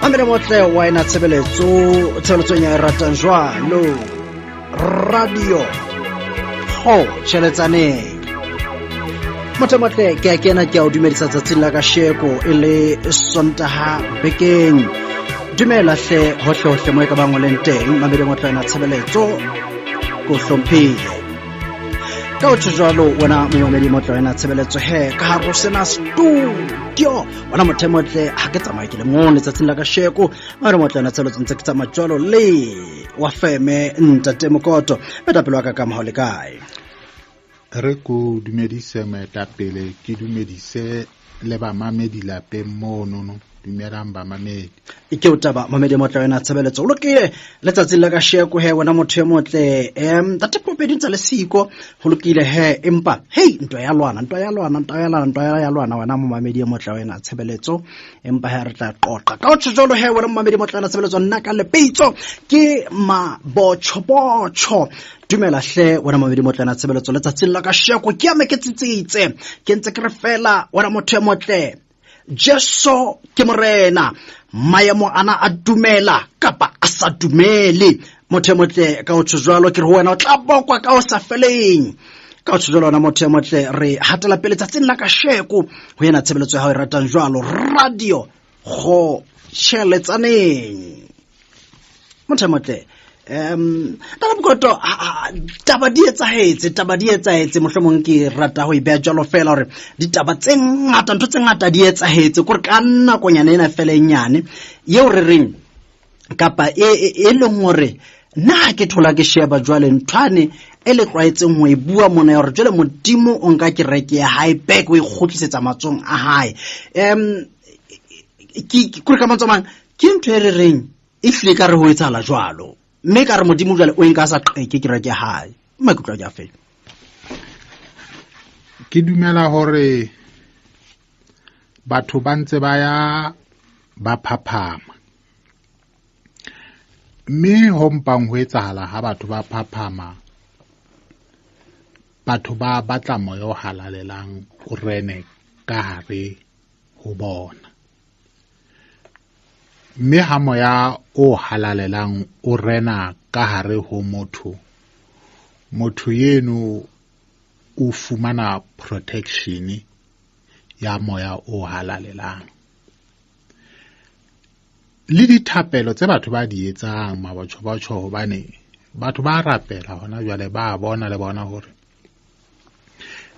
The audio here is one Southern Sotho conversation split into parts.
Mamele motle wa ena tshebeletso tshebeletsong ya e ratang jwalo radio go tšheletsaneng motho motle ke a kena ke a o dumedisa tsatsing la kasheko e le sontaha bekeng dumela hle hohlehohle mo e ka bang o leng teng mamele motle ena tshebeletso ko hlomphile ka o tjho jwalo wena momamedi motlo wena tshebeletso he ka hare ho sena studio wena motho e motle ha ke tsamaye ke le mong letsatsing la kasheko mare motle wena tshebeletso ntse ke tsamaya jwalo le wa feme ntate mokoto metapelo wa ka ka maho le kae? Re ko dumedise moetapele, ke dumedise le bamamedi lapeng monono. Dumelang bamamedi. Ke o taba mamedi motle wena tshebeletso o lokile letsatsing la kasheko he wena motho e motle ntate Popedi ntse le siko ho lokile he empa hei ntwa ya lwana ntwa ya lwana ntwa ya lwana ntwa ya lwana wena momamedi e motle wena tshebeletso empa he re tla qoqa ka o tjho jwalo he wena momamedi motle wena tshebeletso nna ka lepitso ke mabotjhobotjho dumela hle wena momamedi motle wena tshebeletso letsatsing la kasheko ke ame ke tsitsitse ke ntse ke re fela wena motho e motle Jesu ke morena maemo ana a dumela kapa a sa dumele motho e motle ka o tjho jwalo ke re ho wena o tla bokwa ka o sa feleng ka o tjho jwalo wena motho e motle re hatela pele tsatsing la kasheko ho ena tshebeletso ya hao e ratang jwalo radio go tšheletsaneng motho e motle taba bokoto taba di etsahetse taba di etsahetse mohlomong ke rata ho e beha jwalo fela hore ditaba tse ngata ntho tse ngata di etsahetse kore ka nakonyana ena fela e nyane eo re reng kapa e leng hore nna ke thola ke sheba jwale nthwane e le tlwaetseng ho e bua mona ya hore jwale modimo o nka kereke ya hae back o e kgutlisetsa matsohong a hae kore ka mantswe a mang ke ntho e re reng e hlile ka re ho etsahala jwalo mme ka re modimo jwale o e nka sa qeke kereke ya hae maikutlo a ke a fela. Ke dumela hore batho ba ntse ba ya ba phaphama mme ho mpang ho etsahala ha batho ba phaphama batho ba batla moya o halalelang o rene ka hare ho bona mme ha moya o halalelang o rena ka hare ho motho motho yeno o fumana protection ya moya o halalelang le dithapelo tse batho ba di etsang mabotjhobotjho hobane batho ba rapela hona jwale ba bona le bona hore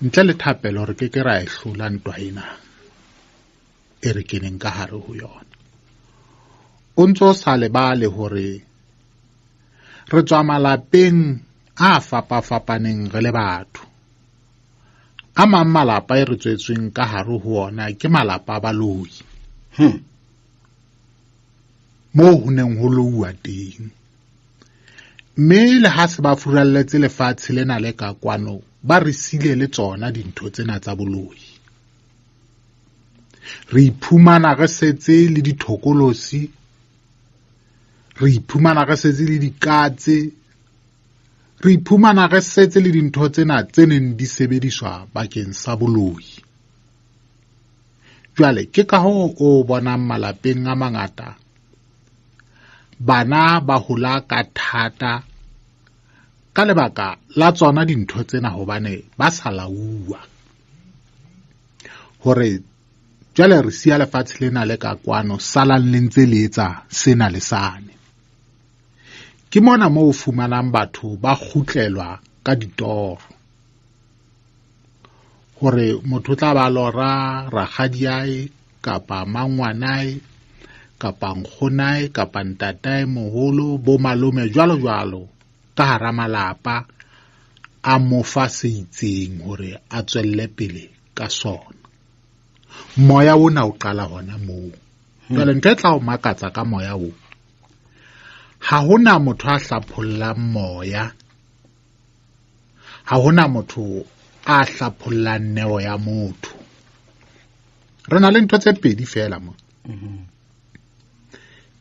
ntle le thapelo re ke ke ra e hlola ntwa ena e re keneng ka hare ho yona o ntso sa lebale hore re tswa malapeng a fapafapaneng re le batho a mang malapa e re tswetsweng ka hare ho ona ke malapa a baloi moo ho neng ho louwa teng. Mme le ha se ba furalletse lefatshe lena le ka kwano, ba re sile le tsona dintho tsena tsa boloi. Re iphumana re setse le dithokolosi, re iphumana re setse le dikatse, re iphumana re setse le dintho tsena tse neng di sebediswa bakeng sa boloi. Jwale ke ka hoo o bonang malapeng a mangata bana ba hola ka thata ka lebaka la tsona dintho tsena, hobane ba sa lauwa hore jwale re siya lefatshe lena le ka kwano, salang le ntse le etsa sena le sane. Ke mona moo o fumanang batho ba kgutlelwa ka ditoro, hore motho o tla ba lora rakgadiae kapa mangwanae kapa nkgonae kapa ntatae moholo, bo malome jwalo jwalo, ka hara malapa a mo fa se itseng hore a tswelle pele ka sona. Moya ona o qala hona moo. Jwale ntho e tla o makatsa ka moya o, ha hona motho a hlaphollang moya, ha hona motho a hlaphollang neo ya motho. Re na le ntho tse pedi fela mo,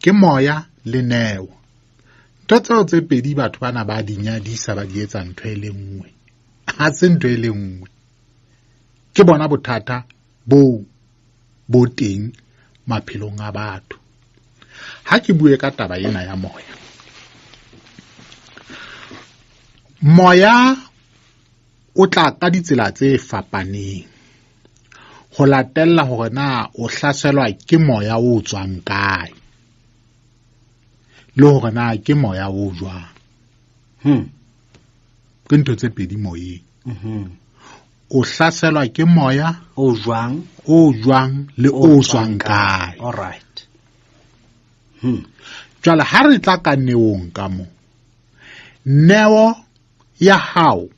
ke moya le neo. Ntho tseo tse pedi batho bana ba di nyadisa, ba di etsa ntho e le nngwe. Ha se ntho e le nngwe. Ke bona bothata bo bo teng maphelong a batho. Ha ke bue ka taba ena ya moya, moya o tla ka ditsela tse fapaneng ho latella hore na o hlaselwa ke moya o tswang kae le hore na ke moya o jwang. Ke ntho tse pedi moyeng. O hlaselwa ke moya o jwang, o jwang le o tswang kae. All right. Jwale ha re tla ka neong ka mo, neo ya hao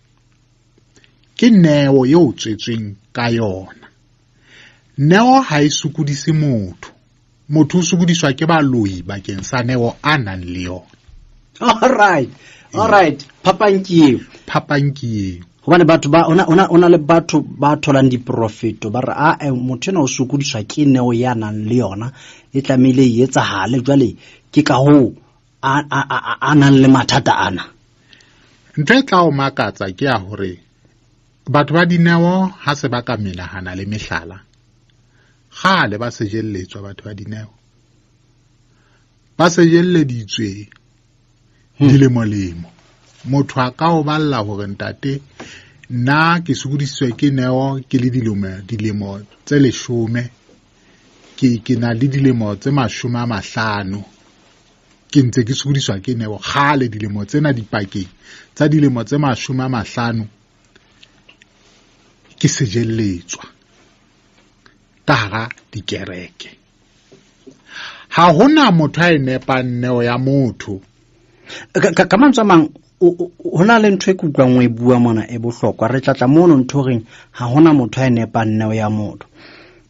ke neo eo tswetsweng ka yona. Neo ha e sokodise motho. Motho o sokodiswa ke baloi bakeng sa neo a nang le yona. All right. All right. Phapang ke eo. Phapang ke eo. Hobane batho ba ona le batho ba tholang diprofeto ba re a motho ena o sokodiswa ke neo ya nang le yona, e tlamehile e etsahale, jwale ke ka hoo a nang le mathata ana. Ntho e tla o makatsa ke ya hore batho ba dineo ha se ba ka menahana le mehlala, kgale ba sejelletswa batho ba dineo. Ba sejelleditswe dilemo-lemo. Motho a ka o balla hore ntate nna ke sokodisitswe ke neo ke le dilemo tse 10, ke na le dilemo tse 50, ke ntse ke sokodiswa ke neo kgale dilemo tsena dipakeng tsa dilemo tse 50 ke sejelletswa ka hara dikereke. Ha hona motho a e nepang neo ya motho. Ka mantswe a mang, ho na le ntho e ke utlwang o e bua mona e bohlokwa. Re tlatla mono ntho reng ha hona motho a e nepang neo ya motho.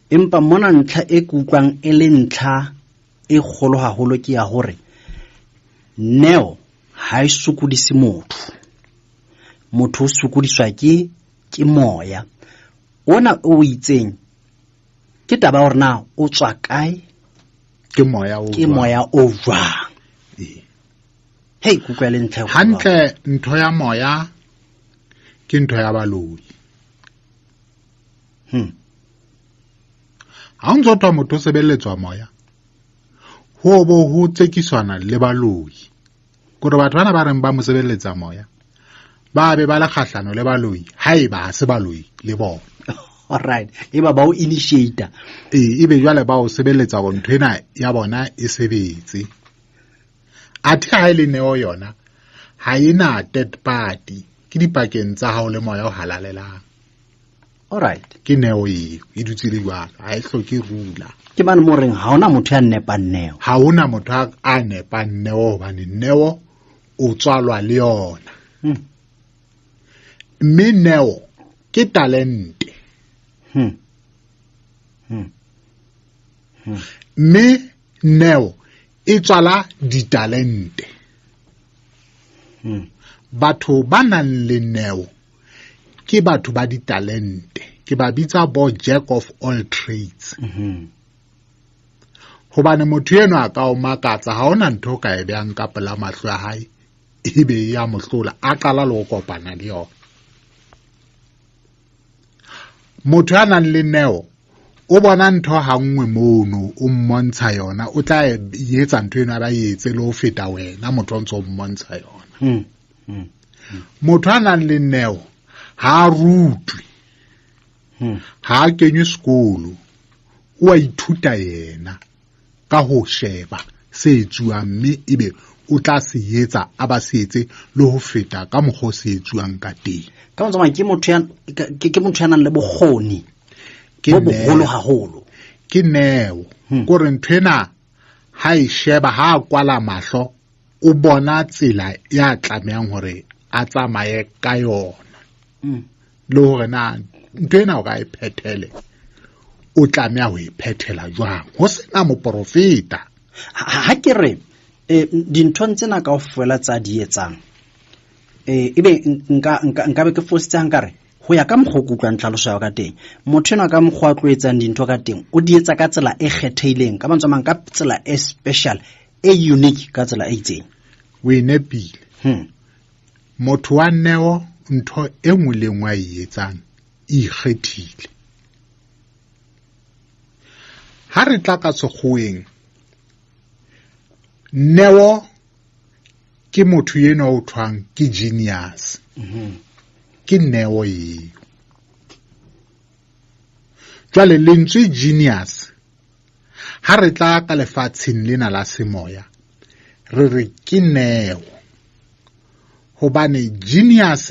Empa mona ntlha e ke utlwang e le ntlha e kgolo haholo ke ya hore neo ha e sokodise motho. Motho o sokodiswa ke moya ona o itseng. Ke taba ya hore na o tswa kae, Ke moya o ke jwang. moya o jwang. Ee. Hei, kutlwa le ntlha e kgolo. Hantle ntho ya moya ke ntho ya baloi. Ha o ntso thwa motho o sebeletswa moya, ho bo ho tsekiswana le baloi. Kore batho bana ba reng ba mo sebeletsa moya, ba be ba le kgahlano le baloi, haeba ha se baloi le bona. All right. Eba ba o initiator. Ee, ebe jwale ba o sebeletsa hore ntho ena ya bona e sebetse. Athe ha e le neo yona, ha e na third party, ke dipakeng tsa hao le moya o halalelang. All right. Ke neo eo, e dutse le jwalo, ha e hloke rula. Ke mane mo reng ha hona motho ya nepang neo. Ha hona motho a nepang neo, hobane neo o tswalwa le yona. Mme neo ke talente. Mme neo e tswala ditalente. Batho ba nang le neo ke batho ba ditalente, ke ba bitsa bo jack of all trades. Hobane motho enwa a ka o makatsa, ha hona ntho o ka e behang ka pela mahlo a hae ebe ya mo hlola, a qala le ho kopana le yona. Motho ya nang le neo o bona ntho ha nngwe mono, o mmontsha yona, o tla e etsa ntho eno, a ba etse le ho feta wena motho o ntso o mmontsha yona. Motho a nang le neo ha a rutwe, ha a kenywe sekolo, o a ithuta yena ka ho sheba se etsuwang, mme ebe o tla se etsa, a ba se etse le ho feta ka mokgwa o se etsuwang ka teng. Ka mantswe a mang, ke motho ya nang le bokgoni Ke bo boholo neo. haholo. Ke neo. Kore ntho ena ha e sheba, ha a kwala mahlo, o bona tsela ya tlamehang hore a tsamaye ka yona. Le hore na ntho ena o ka e phethele, o tlameha ho e phethela jwang, ho sena moporofeta. Ha ke re, dinthong tsena kaofela tsa di etsang, ebe nka be ke fositse ha nka re, ho ya ka mokgwa o ke utlwang tlhaloso ya ka teng, motho enwa ka mokgwa a tlo etsang dintho ka teng, o di etsa ka tsela e kgethehileng, ka mantswe a mang, ka tsela e special, e unique, ka tsela e itseng. O e nepile. Motho wa neo, ntho e nngwe le nngwe a e etsang, e ikgethile. Ha re tla ka sekgoweng, neo ke motho enwa o thwang ke genius. Ke neo eo. Jwale lentswe genius, ha re tla ka lefatsheng lena la semoya, re re ke neo. Hobane genius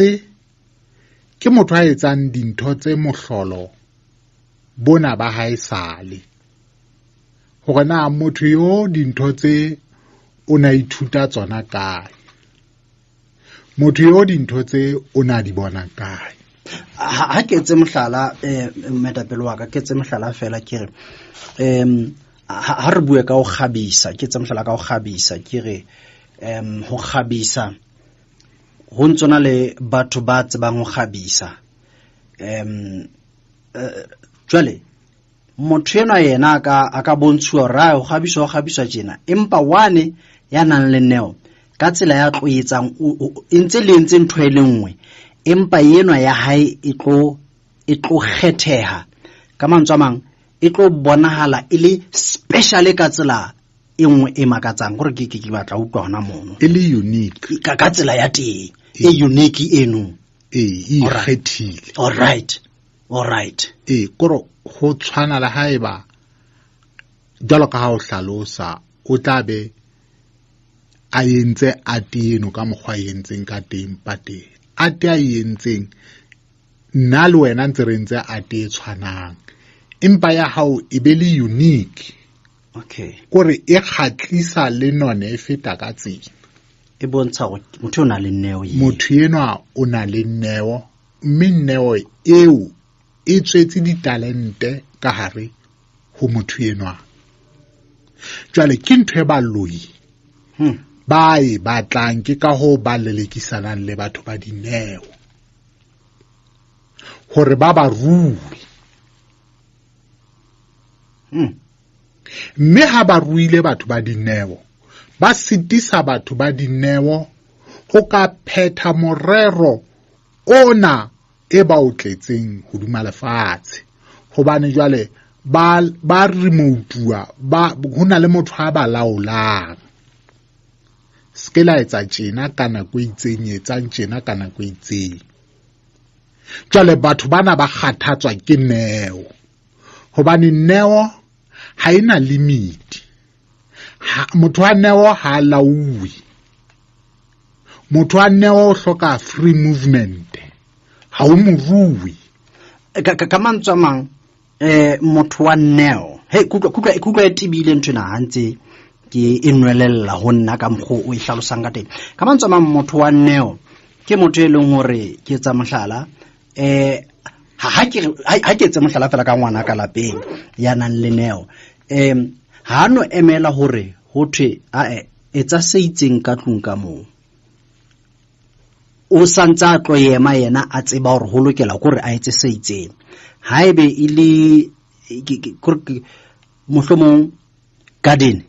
ke motho a etsang dintho tse mohlolo bona ba hae sale. Hore na motho yo dintho tse o na ithuta tsona kae, motho yo dintho tse o na di bona kae. Ha ke etse mohlala, moetapele wa ka, ke etse mohlala fela ke re, ha re bue ka ho kgabisa, ke etse mohlala ka ho kgabisa, ke re, ho kgabisa ho ntso na le batho ba tsebang ho kgabisa. Jwale motho enwa yena a ka bontshuwa hore, ho kgabiswa, ho kgabiswa tjena, empa wane ya nang le neo ka tsela ya tlo etsang, e ntse le entse ntho e le nngwe, empa enwa ya hae e tlo kgetheha. Ka mantswe a mang, e tlo bonahala e le special ka tsela e nngwe e makatsang. Hore ke batla ho utlwa hona mono. E le unique. Ka tsela ya teng, e unique eno. Ee, e All right. ikgethile. All right. All right. Ee, kore ho tshwana le haeba jwalo ka ha o hlalosa, o tla be a entse ate eno ka mokgwa a entseng ka teng pateng. Ate a entseng, nna le wena ntse re entse ate e tshwanang, empa ya hao e be le unique. Kore e kgatlisa le none e feta ka tsela. E bontsha hore motho o na le neo eo. Motho enwa o na le neo, mme neo eo e tswetse ditalente ka hare ho motho enwa. Jwale ke ntho e baloi ba e batlang, ke ka hoo ba lelekisanang le batho ba dineo hore ba ba rue. Mme ha ba ruile batho ba dineo, ba sitisa batho ba dineo ho ka phetha morero ona e ba o tletseng hodima lefatshe. Hobane jwale ba remote-uwa, ho na le motho a ba laolang. Se ke la etsa tjena ka nako e itseng, etsang tjena ka nako e itseng. Jwale batho bana ba kgathatswa ke neo, hobane neo ha ena limit. Motho wa neo ha a lauwe. Motho wa neo o hloka free movement, ha o morui. Ka mantswe a mang, motho wa neo, hey, kutlwa e tebile ntho ena ha ntse ke e nwelella ho nna ka mokgwa o e hlalosang ka teng. Ka mantswe a mang, motho wa neo ke motho e leng hore ke etsa mohlala, ha ke etse mohlala fela ka ngwana ka lapeng ya nang le neo, ha no emela hore ho thwe, ae, etsa se itseng ka tlung ka moo. O santse a tlo ema yena a tseba hore ho lokela kore a etse se itseng. Haebe e le mohlomong garden,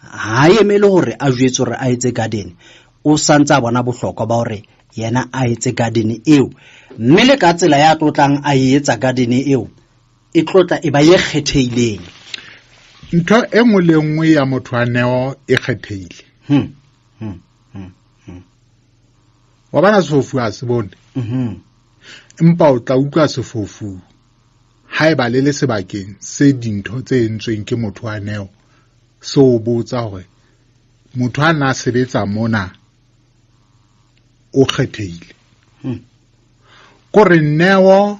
ha emele hore a jwetse hore a etse garden, o santse a bona bohlokwa ba hore yena a etse garden eo, mme le ka tsela ya tlotlang a e etsa garden eo e tlotla e ba ye kgethehileng. Ntho e nngwe le nngwe ya motho wa neo e kgethehile. Wa bona sefofu ha se bone, empa o tla utlwa sefofu haeba le le sebakeng se dintho tse entsweng ke motho wa neo, se o botsa hore motho a na sebetsa mona o kgethehile. Kore neo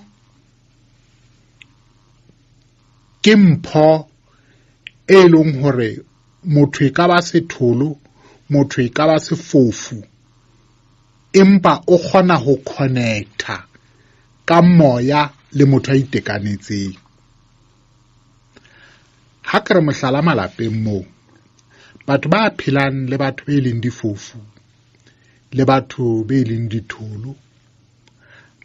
ke mpho e leng hore motho e ka ba setholo, motho e ka ba sefofu, empa o kgona ho connecta ka moya le motho a itekanetseng. Ha ke re mohlala malapeng moo, batho ba phelang le batho be leng difofu le batho be leng ditholo,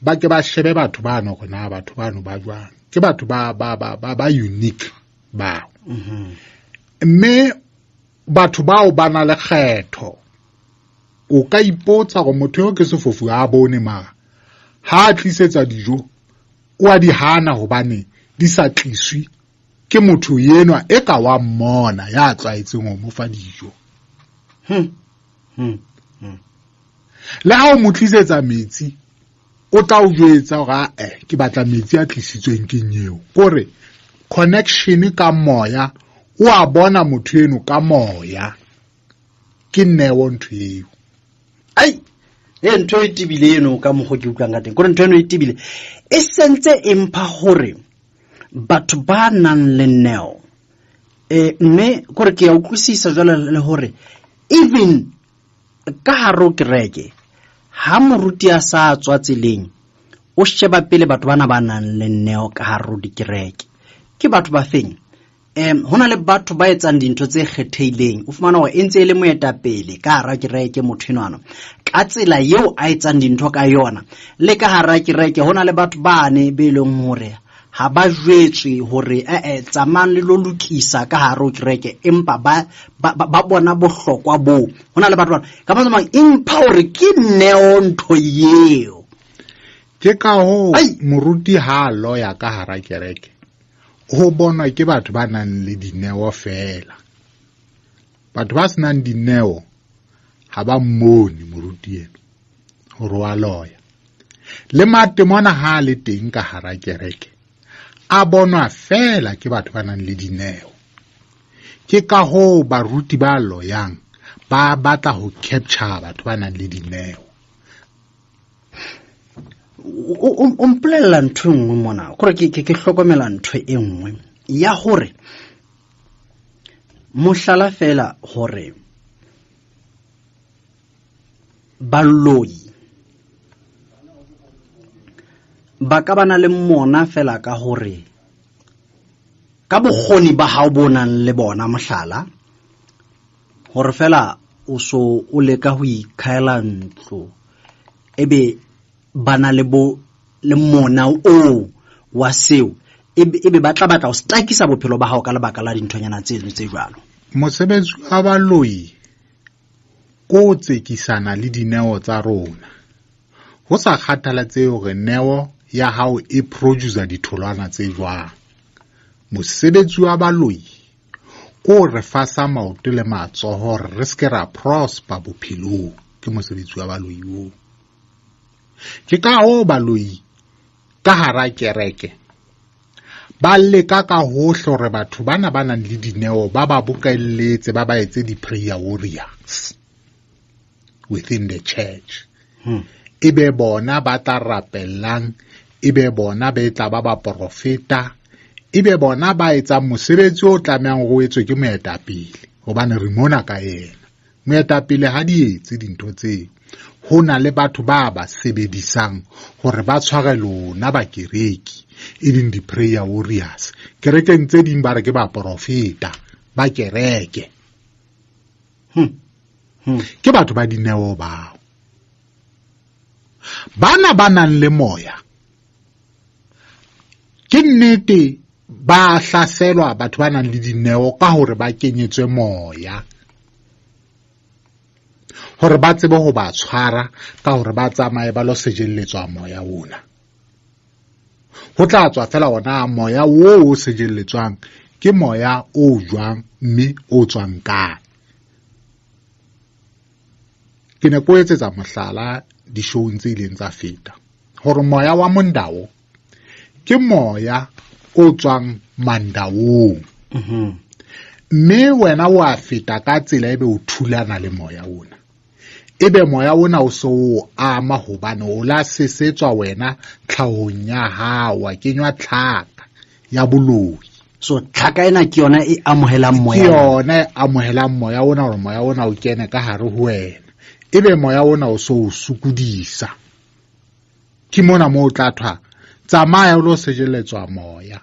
ba ke ba shebe batho bano hore na batho bano ba jwang. Ke batho ba unique bao. Mme batho bao ba na le kgetho. O ka ipotsa hore motho eo ke sefofu ha a bone, mara ha a tlisetsa dijo o a di hana hobane di sa tliswe ke motho enwa e ka wa mmona ya tlwaetseng ho mo fa dijo. Le ha o mo tlisetsa metsi, o tla o jwetsa hore ae ke batla metsi a tlisitsweng ke nyeo. Kore connection ka moya, o a bona motho eno ka moya. Ke neo ntho eo. Ai, e ntho e tebile eno ka mokgwa ke utlwang ka teng. Kore ntho eno e tebile. E sentse empa hore batho ba nang le neo, mme kore ke a utlwisisa jwale le hore even ka hare ho kereke, ha moruti a sa tswa tseleng, o sheba pele batho bana ba nang le neo ka hare ho dikereke. Ke batho ba feng? Ho na le batho ba etsang dintho tse kgethehileng. O fumana hore e ntse e le moetapele ka hara kereke motho enwana. Ka tsela eo a etsang dintho ka yona, le ka hara kereke ho na le batho bane be leng hore ha ba jwetswe hore tsamayang le lo lokisa ka hare ho kereke, empa ba bona bohlokwa boo. Ho na le batho ba ka mantswe a mang, empa hore ke neo ntho eo. Ke ka hoo moruti ha a loya ka hara kereke, ho bonwa ke batho ba nang le dineo feela. Batho ba senang dineo ha ba mmone moruti eno hore wa loya. Le matemona ha a le teng ka hara kereke, a bonwa feela ke batho ba nang le dineo. Ke ka hoo baruti ba loyang ba batla ho capture batho ba nang le dineo. O mpolella ntho e nngwe mona, kore ke hlokomela ntho e nngwe ya hore mohlala feela hore baloi ba ka bana le mona feela ka hore ka bokgoni ba hao bo nang le bona, mohlala hore feela o so o leka ho ikhaela ntlo, ebe ba na le bo le mona oo wa seo, ebe ba tla batla ho stakisa bophelo ba hao ka lebaka la dinthonyana tse tse jwalo. Mosebetsi wa baloi ko tsekisana le dineo tsa rona. Ho sa kgathalatsehe hore neo ya hao e producer ditholwana tse jwang. Mosebetsi wa baloi ko re fasa maoto le matsoho hore re se ke ra prosper bophelong. Ke mosebetsi wa baloi oo. Ke ka hoo baloi ka hara kereke ba leka ka hohle hore batho bana ba nang le dineo ba ba bokelletse, ba ba etse di-prayer warriors within the church. E be bona ba tla rapellang, e be bona ba tla ba baprofeta, e be bona ba etsang mosebetsi o tlamehang hore o etswe ke moetapele, hobane re mona ka yena. Moetapele ha di etse dintho tseo. Ho na le batho ba ba sebedisang hore ba tshware lona ba kereke, e leng di-prayer warriors. Kerekeng tse ding ba re ke baprofeta ba kereke. Ke batho ba dineo bao. Bana ba nang le moya ke nnete ba hlaselwa batho ba nang le dineo ka hore ba kenyetswe moya hore ba tsebe ho ba tshwara ka hore ba tsamaye ba lo sejelletswa moya ona. Ho tla tswa fela ona moya oo o sejelletswang ke moya o jwang mme o tswang kae. Ke ne ko etsetsa mohlala dishowng tse ileng tsa feta hore moya wa mondao ke moya o tswang mandaong. Mme wena wa feta ka tsela ebe o thulana le moya ona. Ebe moya ona o se o ama hobane o la sesetswa wena tlhahong ya hao, wa kenywa tlhaka ya boloi. So tlhaka ena ke yona e amohelang moya. Ke yona e amohelang moya ona hore moya ona o kene ka hare ho wena. Ebe moya ona o so o sokodisa. Ke mona moo o tla thwa tsamaya o lo sejelletswa moya.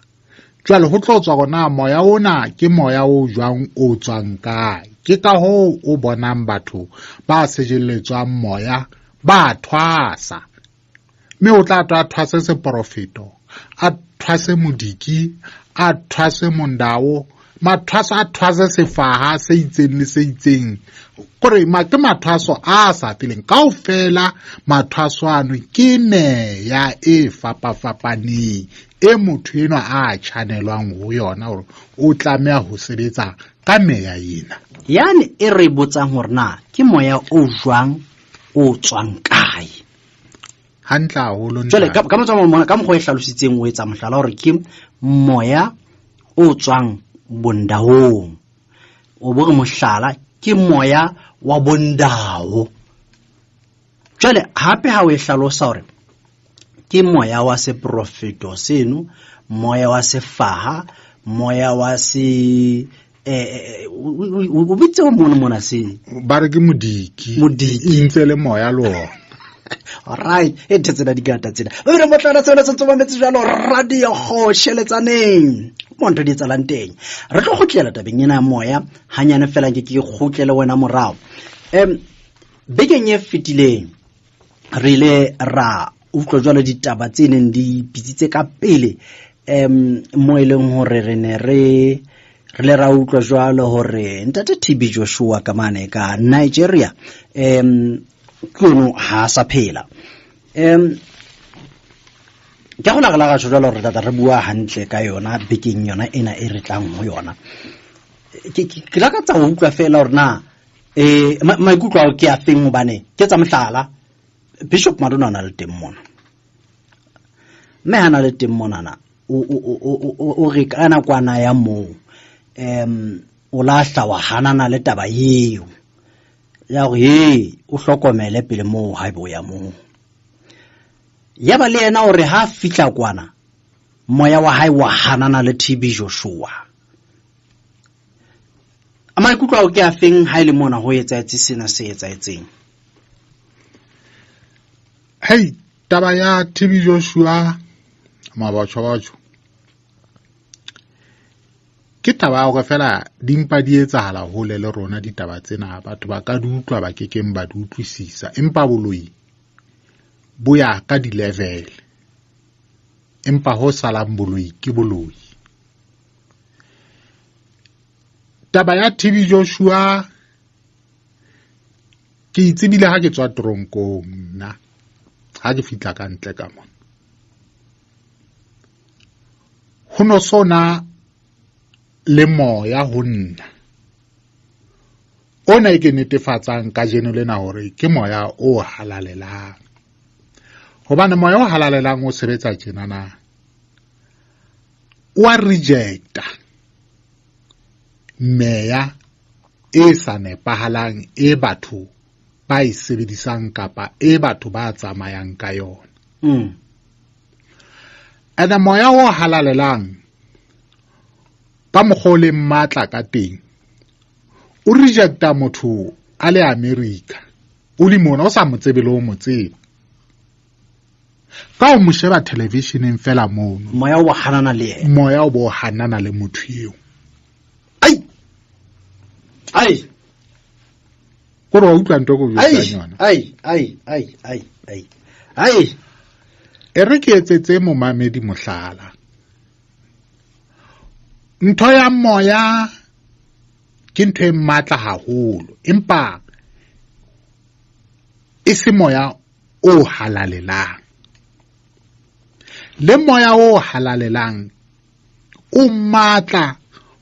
Jwale ho tlo tswa hore na moya ona ke moya o jwang o tswang kae. Ke ka hoo o bonang batho ba sejelletswang moya ba thwasa. Mme o tla twa thwase seporofeto, a thwase modiki, a thwase mondao, mathwaso a thwase sefaha se itseng le se itseng. Kore ke mathwaso a sa feleng. Kaofela mathwaso ano ke meya e fapafapaneng e motho enwa a tjhanelwang ho yona hore o tlameha ho sebetsa ka meya ena. Yane e re botsang hore na ke moya o jwang o tswang kae. Hantle haholo, Jwale ntate. ka motswa mona, ka mokgwa o e hlalositseng o etsa mohlala hore ke moya o tswang bondaong. O bo re mohlala ke moya wa bondao. Jwale hape ha o e hlalosa hore ke moya wa seprofeto seno, moya wa sefaha, moya wa se o bitse o mona mona se ba re ke modiki. Modiki. E ntse le moya le ona. Alright, e ntho tsena di ngata tsena. Ba bile motlana tsena se tsomametse jwalo radio kgosheletsaneng. Mo ntho di etsahalang teng. Re tlo kgutlela tabeng ena ya moya hanyane fela nke ke kgutlele wena morao. Bekeng e fetileng re ile ra utlwa jwalo ditaba tse neng di bitsitse ka pele, mo e leng hore re ne re re le ra utlwa jwalo hore ntate TB Joshua ka mane ka Nigeria, ke ono ha sa phela. Ke go la ga jwalo re tla re bua hantle ka yona bekeng yona ena e re tlang ho yona. Ke lakatsa ho utlwa fela hore na maikutlo ao ke a feng, hobane ke tsa mohlala. Bishop Madonna o na le teng mona, mme ha na le teng monana o re ka nakwana ya moo, o lahla wa hanana le taba eo ya hore he o hlokomele pele moo ha ebe o ya moo. Ya ba le yena hore ha fihla kwana moya wa hae wa hanana le TB Joshua. A maikutlo ao ke a feng ha e le mona ho etsahetse sena se etsahetseng? Hei, taba ya TB Joshua mabatjho-batjho ke taba ya hore fela di mpa di etsahala hole le rona ditaba tsena, batho ba ka di utlwa ba kekeng ba di utlwisisa, empa boloi bo ya ka di-level, empa ho salang boloi ke boloi. Taba ya TB Joshua ke itsebile ha ke tswa tronkong nna, ha ke fihla ka ntle ka mona. Ho no sona le moya ho nna ona e ke netefatsang kajeno lena hore ke moya o halalelang, hobane moya o halalelang o sebetsa tjenana, o a rejecta meya e sa nepahalang e batho ba e sebedisang kapa e batho ba tsamayang ka yona. Ene moya o halalelang ka mokgwa o leng matla ka teng, o rejecta motho a le America, o le mona o sa mo tsebe le o mo tseba, ka o mo sheba televisioneng fela mono, moya o hanana le yena, moya o bo hanana le motho eo. Ai ai, kore wa utlwa ntho e ke o jwetsang yona. Ai ai ai ai ai. Ai. E re ke etsetse momamedi mohlala. Ntho ya moya ke ntho e matla haholo, empa e se moya o halalelang. Le moya o halalelang o matla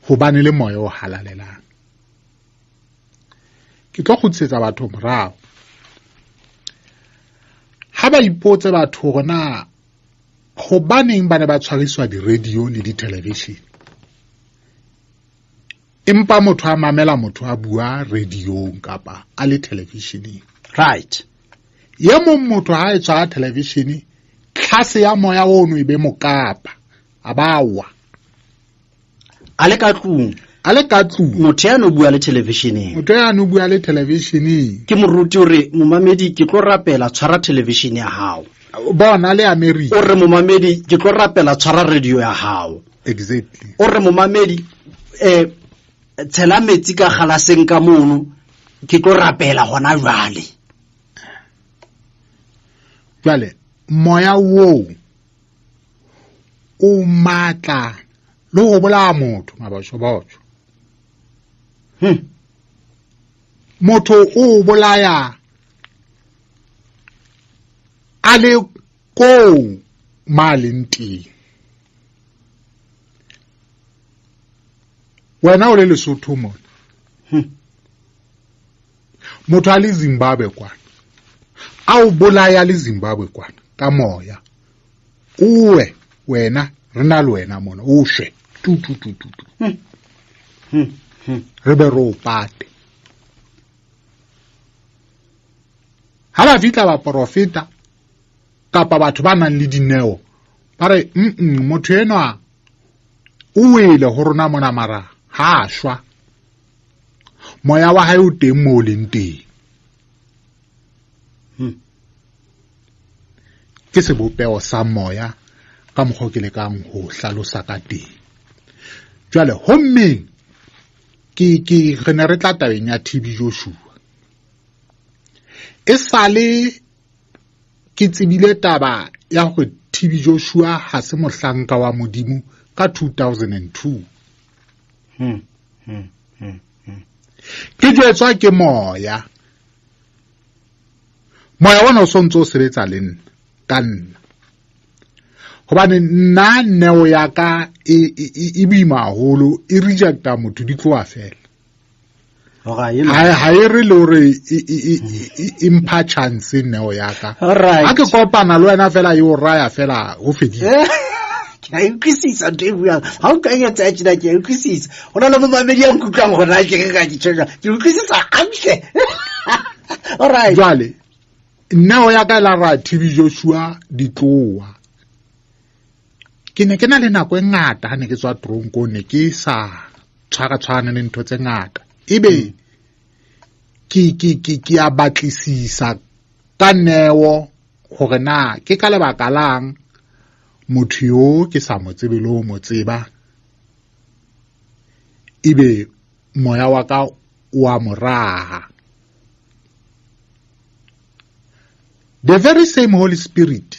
hobane le moya o halalelang. Ke tlo kgutlisetsa batho morao. Ha ba ipotse batho hore na hobaneng ba ne ba tshwariswa di-radio le di-television, empa motho a mamela motho a bua radiong kapa a le televisioneng. Right. Ye mong motho ha e tshwara television, tlhase ya moya ono e be mokapa, a ba wa. A le ka tlung. A le ka tlung. Motho ya no bua le televisioneng. Motho ya no bua le televisioneng. Ke moruti o re, momamedi ke tlo rapela tshwara television ya hao. Bona le America. O re momamedi ke tlo rapela tshwara radio ya hao. Exactly. O re momamedi tshela metsi ka galaseng ka mono, ke tlo rapela hona jwale. Jwale moya oo o matla le ho bolaya motho mabotjho-botjho. Motho o bolaya a le koo ma leng teng. Wena o le Lesotho mona. Motho a le Zimbabwe kwana, a o bolaya le Zimbabwe kwana ka moya. Owe wena re na le wena mona, o shwe tu tu tu tu tu. Re be re o pate. Ha ba fihla baporofeta kapa batho ba nang le dineo, ba re, motho enwa o wele ho rona mona mara ha a shwa. Moya wa hae o teng moo o leng teng. Ke sebopeho sa moya ka mokgwa o ke lekang ho hlalosa ka teng. Jwale hommeng ke re ne re tla tabeng ya TB Joshua. E sale ke tsebile taba ya hore TB Joshua ha se mohlanka wa Modimo ka 2002. Ke jwetswa ke moya. Moya ona o sontso o sebetsa le nna, ka nna. Hobane nna neo ya ka e boima haholo, e rejecta motho di tloha fela. Ha e re le hore e mpha chance neo ya ka. Ha ke kopana le wena fela e o raya fela ho fedile. Ke a utlwisisa ntho e buang. Ha o ka etsa tjena ke a utlwisisa. Ho na le momamedi ya nkutlwang hore ke re ka ke tjho jwang. Ke utlwisisa hantle. All right. Jwale neo ya ka e la ra TB Joshua di tloha. Ke ne ke na le nako e ngata ha ne ke tswa tronkong, ne ke sa tshwara tshwarane le ntho tse ngata. Ebe ke a batlisisa ka neo hore na ke ka lebaka lang motho yo ke sa mo tsebe le ho mo tseba, ebe moya wa ka o a mo raha. The very same Holy Spirit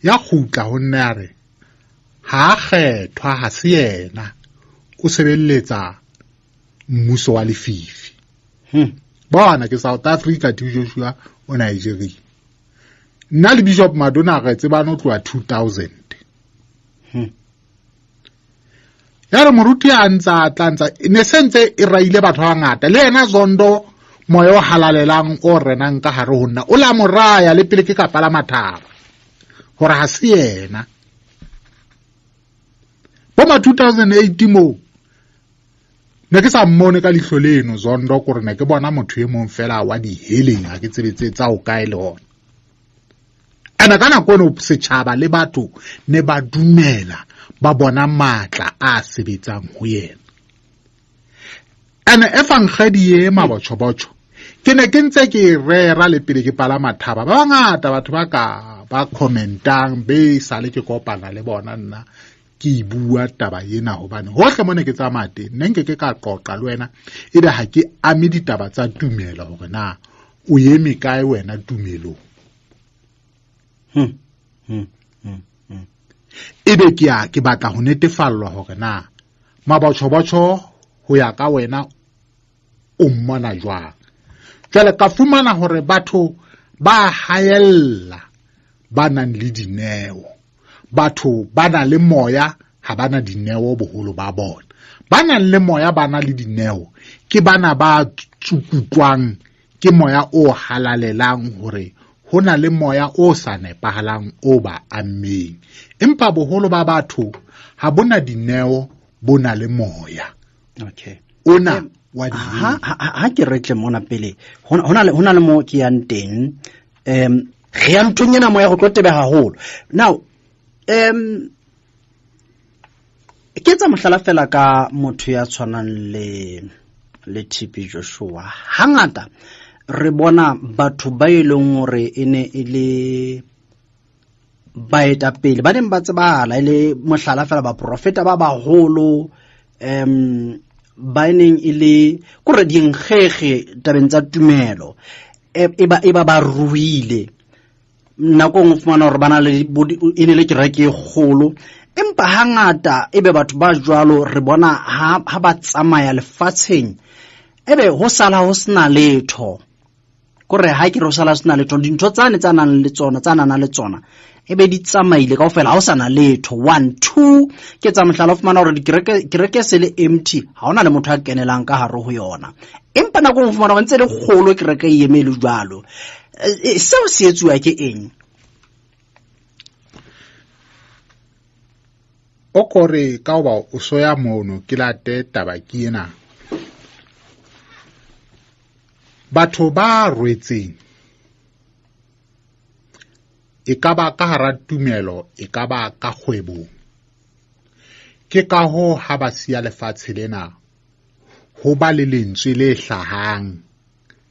ya kgutla ho nna ya re ha a kgethwa, ha se yena, o sebeletsa mmuso wa lefifi. Bona ke South Africa, TB Joshua o Nigeria. Nna le Bishop Madonna re tsebane ho tloha 2000. Ya re moruti a ntsa tla ntsa ne se ntse e raile batho ba bangata, le yena Zondo moya o halalelang o renang ka hare ho nna o la mo raya le pele ke ka palama thaba hore ha se yena. Bo ma 2008 moo ne ke sa mmone ka leihlo leno Zondo, kore ne ke bona motho e mong fela wa diheleng, ha ke tsebe tse tsa ho kae le hona. Ene ka nako eno setjhaba le batho ne ba dumela, ba bona matla a sebetsang ho yena. Ene evangedi e mabotjhobotjho ke ne ke ntse ke e rera le pele ke palama thaba. Ba bangata batho ba ka ba commentang be sale ke kopana le bona nna ke e bua taba ena, hobane hohle mo ne ke tsamaya teng ne nke ke ka qoqa le wena ebe ha ke ame ditaba tsa tumelo hore na o eme kae wena tumelong. Ebe ke ya ke batla ho netefallwa hore na mabotjhobotjho ho ya ka wena o mmona jwang. Jwale ka fumana hore batho ba haella ba nang le dineo, batho ba na le moya ha ba na dineo boholo ba bona. Ba nang le moya ba na le dineo ke bana ba tsukutlwang ke moya o halalelang hore ho na le moya o sa nepahalang o ba ammeng. Empa boholo ba batho ha bona dineo, bo na le moya. Okay. Ona wa di ha ke re tle mona pele hona le mo ke yang teng, re ya nthong ena moya go tlo tebe haholo. Now ke etsa mohlala fela ka motho ya tshwanang le TB Joshua. Hangata re bona batho ba e leng hore e ne e le baetapele ba neng ba tsebahala, e le mohlala fela baprofeta ba baholo, ba neng e le kore dinkgekge tabeng tsa tumelo, e ba ruile. Nako nngwe o fumana hore ba na le e ne le kereke e kgolo, empa hangata ebe batho ba jwalo re bona ha ba tsamaya lefatsheng, ebe ho sala ho sena letho. Kore ha ke re ho sala ho sena letho, dintho tsane tsa nang le tsona, tsa nang le tsona, ebe di tsamaile kaofela, ha ho sana letho. 1, 2, ke tsa mohlala, o fumana hore kereke se le empty, ha hona le motho a kenelang ka hare ho yona. Empa nako o fumana hore ntse le kgolo kereke e eme le jwalo. Seo se etsuwa ke eng? O kore ka hoba o soya mono ke late taba ke ena. Batho ba rwetseng e ka ba ka hara tumelo, e ka ba ka kgwebong. Ke ka hoo ha ba siya lefatshe lena ho ba le lentswe le hlahang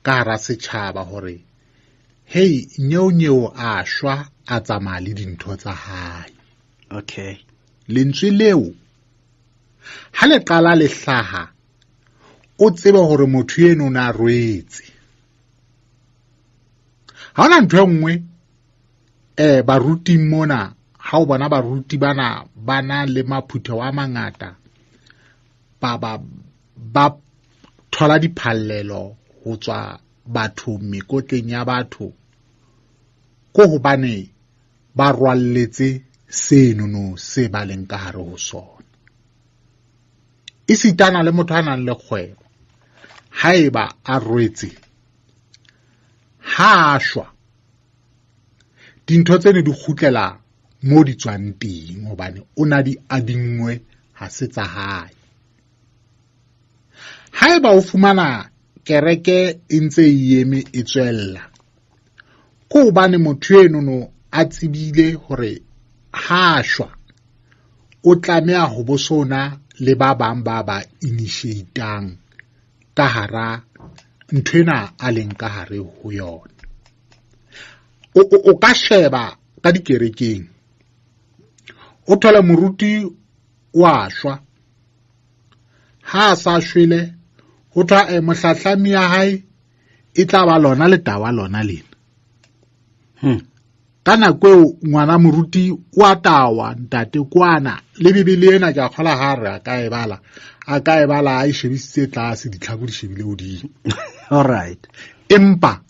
ka hara setjhaba hore hei, nyeo nyeo a shwa a tsamaya le dintho tsa hae. Okay. Lentswe leo ha le qala le hlaha, o tsebe hore motho eno o na rwetse. Ha hona ntho e nngwe baruting mona, ha o bona baruti bana ba na le maphutheho a mangata, ba thola diphallelo ho tswa bathong, mekotleng ya batho, ko hobane ba rwalletse senono se ba leng ka hare ho sona. Esitana le motho a nang le kgwebo, haeba a rwetse, ha a shwa, dintho tsene di kgutlela mo di tswang teng, hobane o na di adinngwe, ha se tsa hae. Haeba o fumana kereke e ntse e eme e tswella, ke hobane motho enono a tsebile hore ha a shwa o tlameha ho bo sona le ba bang ba ba initiatang ka hara ntho ena a leng ka hare ho yona. O ka sheba ka dikerekeng, o thole moruti wa shwa, ha a sa shwele ho thwa, mohlahlami ya hae e tla ba lona letawa lona lena. Ka nako eo ngwana moruti wa tawa ntate kwana le Bibele ena ke a kgola ha re a ka e bala, a ka e bala a e shebisitse tlase, ditlhako di shebile hodimo. All right. Empa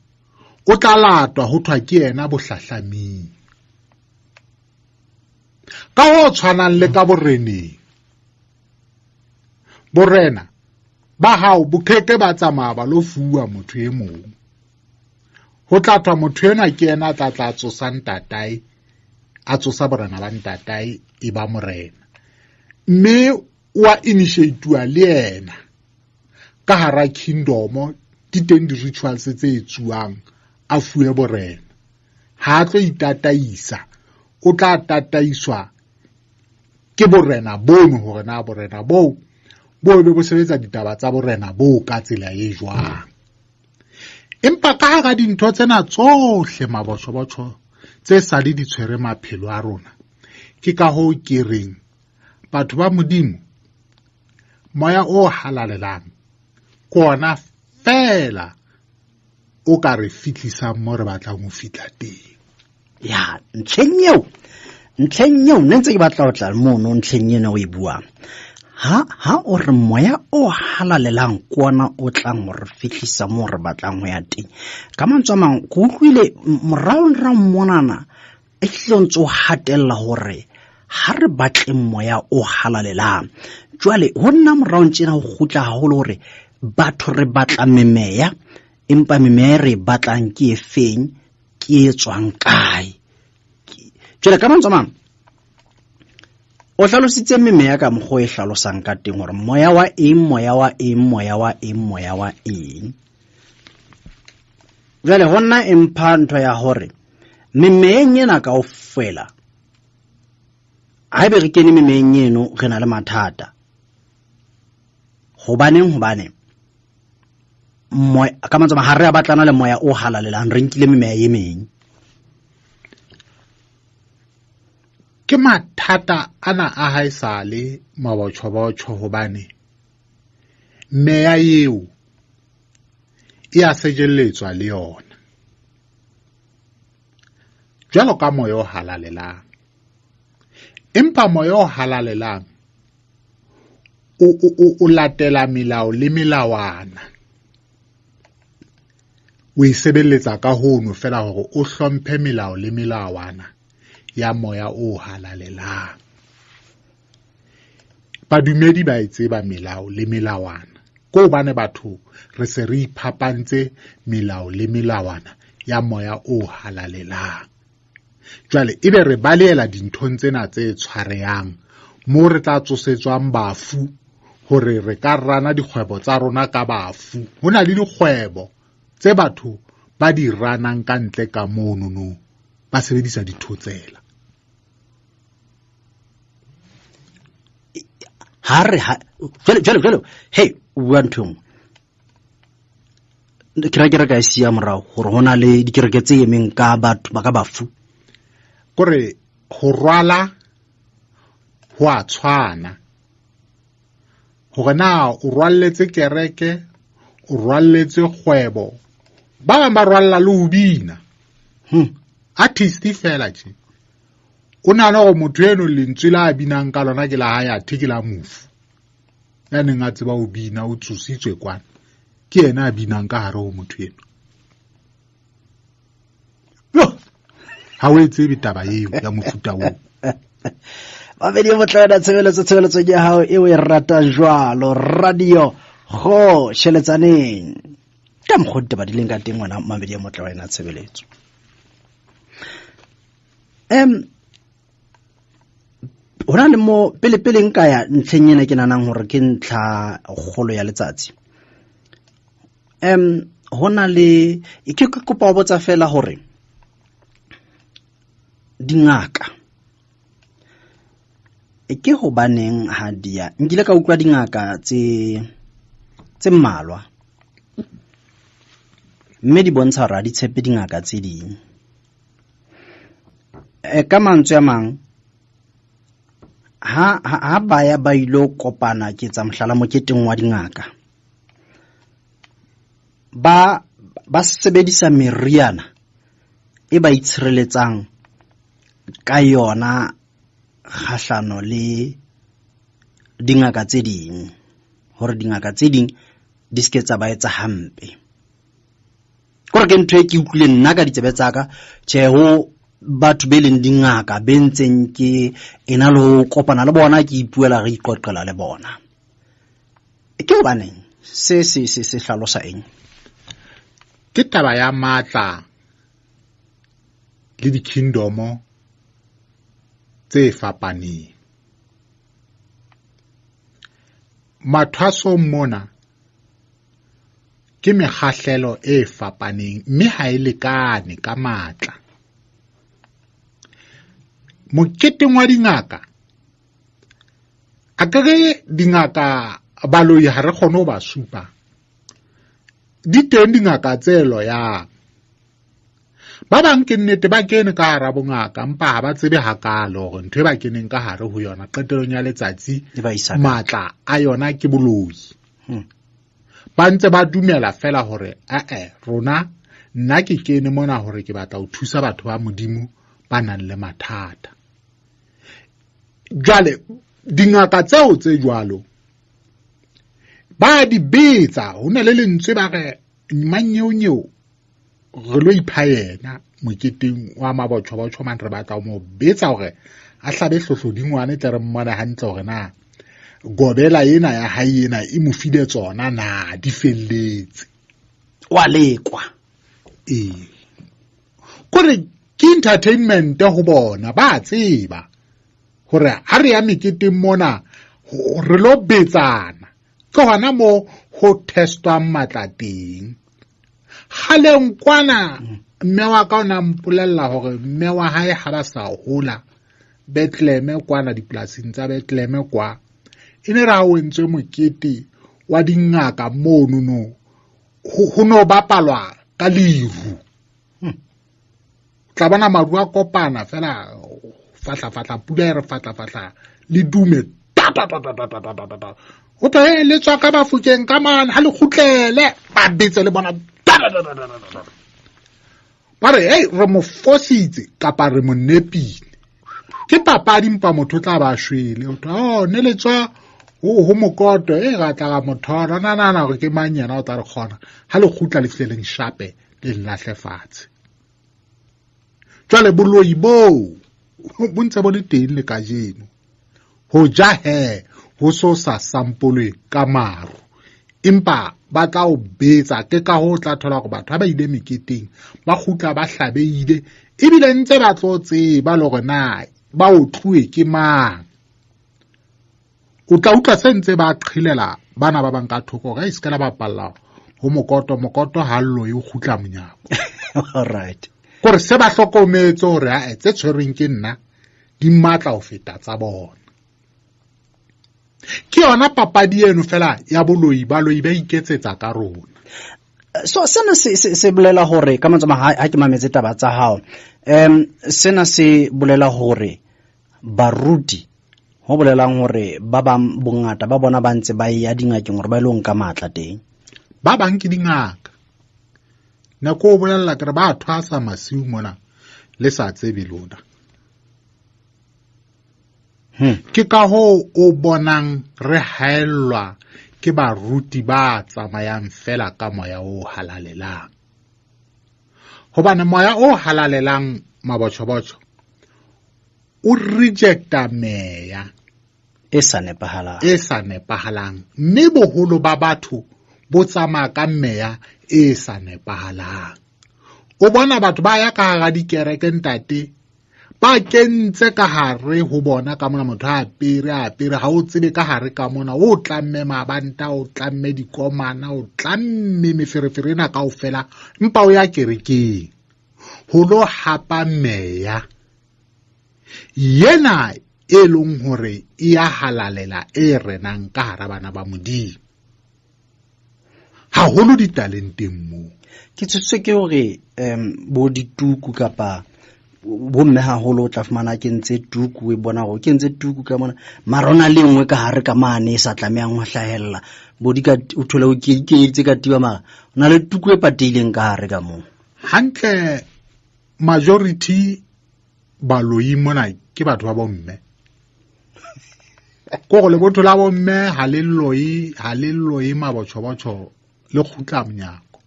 o tla latwa ho thwa ke yena bohlahlaming. Ka ho tshwanang le ka boreneng, borena ba hao bo keke ba tsamaya ba lo fuwa motho e mong. Ho tla thwa motho enwa ke yena a tla tla tsosa ntatae, a tsosa borena ba ntatae e ba morena. Mme wa initiate-wa le yena ka hara kingdom, di teng di-rituals tse etsuwang, a fuwe borena. Ha a tlo itataisa, o tla tataiswa ke borena bono, hore na borena boo bo be bo sebetsa ditaba tsa borena boo ka tsela e jwang. Empa ka hara dintho tsena tsohle mabotjhobotjho tse sa le di tshwere maphelo a rona, ke ka hoo ke reng batho ba Modimo, moya o halalelang ke ona feela o ka re fihlisang mo re batlang ho fihla teng. Ya, ntlheng eo, ntlheng eo ne ntse ke batla ho tla mono ntlheng ena o e buang. Ha o re moya o halalelang ke ona o tlang ho re fihlisa moo re batlang ho ya teng. Ka mantswe a mang, ke utlwile moraongrang monana e hlile o ntse o hatella hore ha re batle moya o halalelang. Jwale ho nna moraong tjena ho kgutla haholo hore batho re batla memeya, empa memeya e re e batlang ke e feng, ke e tswang kae. Jwale ka mantswe a mang, o hlalositse memeya ka mokgwa o e hlalosang ka teng hore moya wa eng, moya wa eng, moya wa eng, moya wa eng. Jwale ho nna e mpha ntho ya hore memeyeng ena kaofela, haebe re kene memeyeng eno re na le mathata. Hobaneng? Hobane moya, ka mantswe a mang, ha re a batlana le moya o halalelang, re nkile memeya e meng. Ke mathata ana a haesale mabotjhobotjho, hobane meya eo e a sejelletswa le yona jwalo ka moya o halalelang. Empa moya o halalelang o latela melao le melawana, o e sebeletsa ka hono fela hore o hlomphe melao le melawana ya moya o halalelang. Badumedi ba e tseba melao le melawana, ko hobane batho re se re iphapantse melao le melawana ya moya o halalelang. Jwale ebe re balehela dinthong tsena tse tshwarehang moo re tla tsosetswang bafu hore re ka rana dikgwebo tsa rona ka bafu. Ho na le dikgwebo tse batho ba di ranang ka ntle ka mono no, ba sebedisa dithotsela. Ha re ha jwale jwale jwale, hey, o bua ntho e nngwe. Ke ra kereke e siya morao hore ho na le dikereke tse emeng ka batho ba ka bafu. Kore ho rwala ho a tshwana. Hore na o rwalletse kereke, o rwalletse kgwebo. Ba bang ba rwalla le ho bina. Artist fela tje. O nahana hore motho eno lentswe la a binang ka lona ke la hae, athe ke la mofu. Ya neng a tseba ho bina, o tsositswe kwana. Ke yena a binang ka hare ho motho eno. Ha o e tsebe taba eo ya mofuta oo. Babedi e botlana tshebeletso, tshebeletso ya hao e o e ratang jwalo, radio go sheletsaneng. Ka mokgwa ditaba di leng ka teng ngwana Mamedi e motle wa ena tshebeletso. Ho na le mo pele pele nka ya ntlheng ena ke nahanang hore ke ntlha kgolo ya letsatsi. Ho na le ke kopa ho botsa fela hore dingaka ke hobaneng ha di ya, nkile ka utlwa dingaka tse mmalwa mme di bontsha hore ha di tshepe dingaka tse ding. Ka mantswe a mang, ha ba ya ba ilo kopana, ke etsa mohlala moketeng wa dingaka, ba sebedisa meriana e ba itshireletsang ka yona kgahlano le dingaka tse ding, hore dingaka tse ding di seke tsa ba etsa hampe. Kore ke ntho e ke utlwileng nna ka ditsebe tsa ka, tjhe, ho batho be leng dingaka be ntseng ke ena le ho kopana le bona, ke ipuela re iqoqela le bona. Ke hobaneng se se se se hlalosa eng? Ke taba ya matla le di-kingdom tse fapaneng. Mathwasong mona ke mekgahlelo e fapaneng mme ha e lekane ka matla. Moketeng wa dingaka, a ke re dingaka baloi ha re kgone ho ba supa. Di teng dingaka tse loyang. Ba bang ke nnete ba kene ka hara bongaka, empa ha ba tsebe hakaalo hore ntho e ba keneng ka hare ho yona qetellong ya letsatsi E ba isa kae? matla a yona ke boloi. Ba ntse ba dumela fela hore, eh-eh, rona nna ke kene mona hore ke batla ho thusa batho ba Modimo. ba nang le mathata. Jwale dingaka tseo tse jwalo ba di betsa, ho na le lentswe ba re mannyeonyeo re lo ipha yena moketeng wa mabotjhobotjho man, re batla ho mo betsa hore a hlabe hlohlodingwane tle re mmone hantle hore na gobela ena ya hae ena e mo file tsona na di felletse. Wa lekwa. Ee, kore ke entertainment ho bona, ba tseba hore ha re ya meketeng mona re lo betsana, ke hona mo ho testwang matla teng. Kgaleng kwana mme wa ka o na mpolella hore mme wa hae ha ba sa hola Bethlehem kwana dipolasing tsa Bethlehem kwa, e ne re ha o entswe mokete wa dingaka mono no ho no bapalwa ka leru. Tla bona maru a kopana fela fahla fahla, pula e re fahla fahla le dume ta ta ta ta ta ta ta ta ta. Ho thwe le tswa ka Bafokeng ka mane, ha le kgutlele ba betse le bona ta ta ta ta ta ta ta. Ba re hey, re mo fositse kapa re mo nepile. Ke papadi mpa motho o tla ba shwele. Ho thwe, oh, ne le tswa ho mokoto, e ra tla ra mo thola. Na nahana hore ke mang yena o tla re kgona. Ha le kgutla le fihle leng shape le lahle fatshe. Jwale boloi boo bo ntse bo le teng le kajeno. Ho ja he ho so sa sampolwe ka maru, empa ba tla o betsa. Ke ka hoo o tla thola hore batho ha ba ile meketeng ba kgutla ba hlabehile, ebile ntse ba tlo tseba le hore na ba otluwe ke mang. O tla utlwa se ntse ba qhelela bana ba bang ka thoko hore e se ke la bapalla ho mokoto, mokoto ha lloe o kgutla monyako. All right. Kore se ba hlokometse hore ae tse tshwerweng ke nna di matla ho feta tsa bona. Ke yona papadi eno fela ya boloi, baloi ba iketsetsa ka rona. So sena se bolela hore ka mantswe ha ke mametse taba tsa hao, sena se bolela hore baruti, ho bolelang hore ba bang bongata ba bona ba ntse ba ya dingakeng hore ba ile ho nka matla teng. Ba bang ke dingaka. Nako o bolella ke re ba thwasa masiu mona le sa tsebe lona. Ke ka hoo o bonang re haellwa ke baruti ba tsamayang fela ka moya o halalelang. Hobane moya o halalelang mabotjhobotjho o rejecta meya e sa nepahalang, e sa nepahalang, mme boholo ba batho bo tsamaya ka meya e sa nepahalang. O bona batho ba ya ka hara dikereke ntate, ba kentse ka hare ho bona ka mona, motho a apere, a apere, ha o tsebe ka hare ka mona, o tlamme mabanta, o tlamme dikomana, o tlamme meferefere ena kaofela, empa o ya kerekeng ho lo hapa meya yena e leng hore e ya halalela e renang ka hara bana ba Modimo, haholo ditalenteng moo. Ke tshositswe ke hore bo dituku kapa bo mme haholo o tla fumana ke ntse tuku, e bona hore ke ntse tuku ka mona, mara ona le nngwe ka hare ka mane e sa tlamehang ho hlahella. Bo di ka, o thole o ke ikeeditse ka tiba, mara o na le tuku e patehileng ka hare ka moo. Hantle, majority baloi mona ke batho ba bomme. Ko go lebotho la bomme ha le loi, ha le loi mabotjhobotjho le kgutla monyako.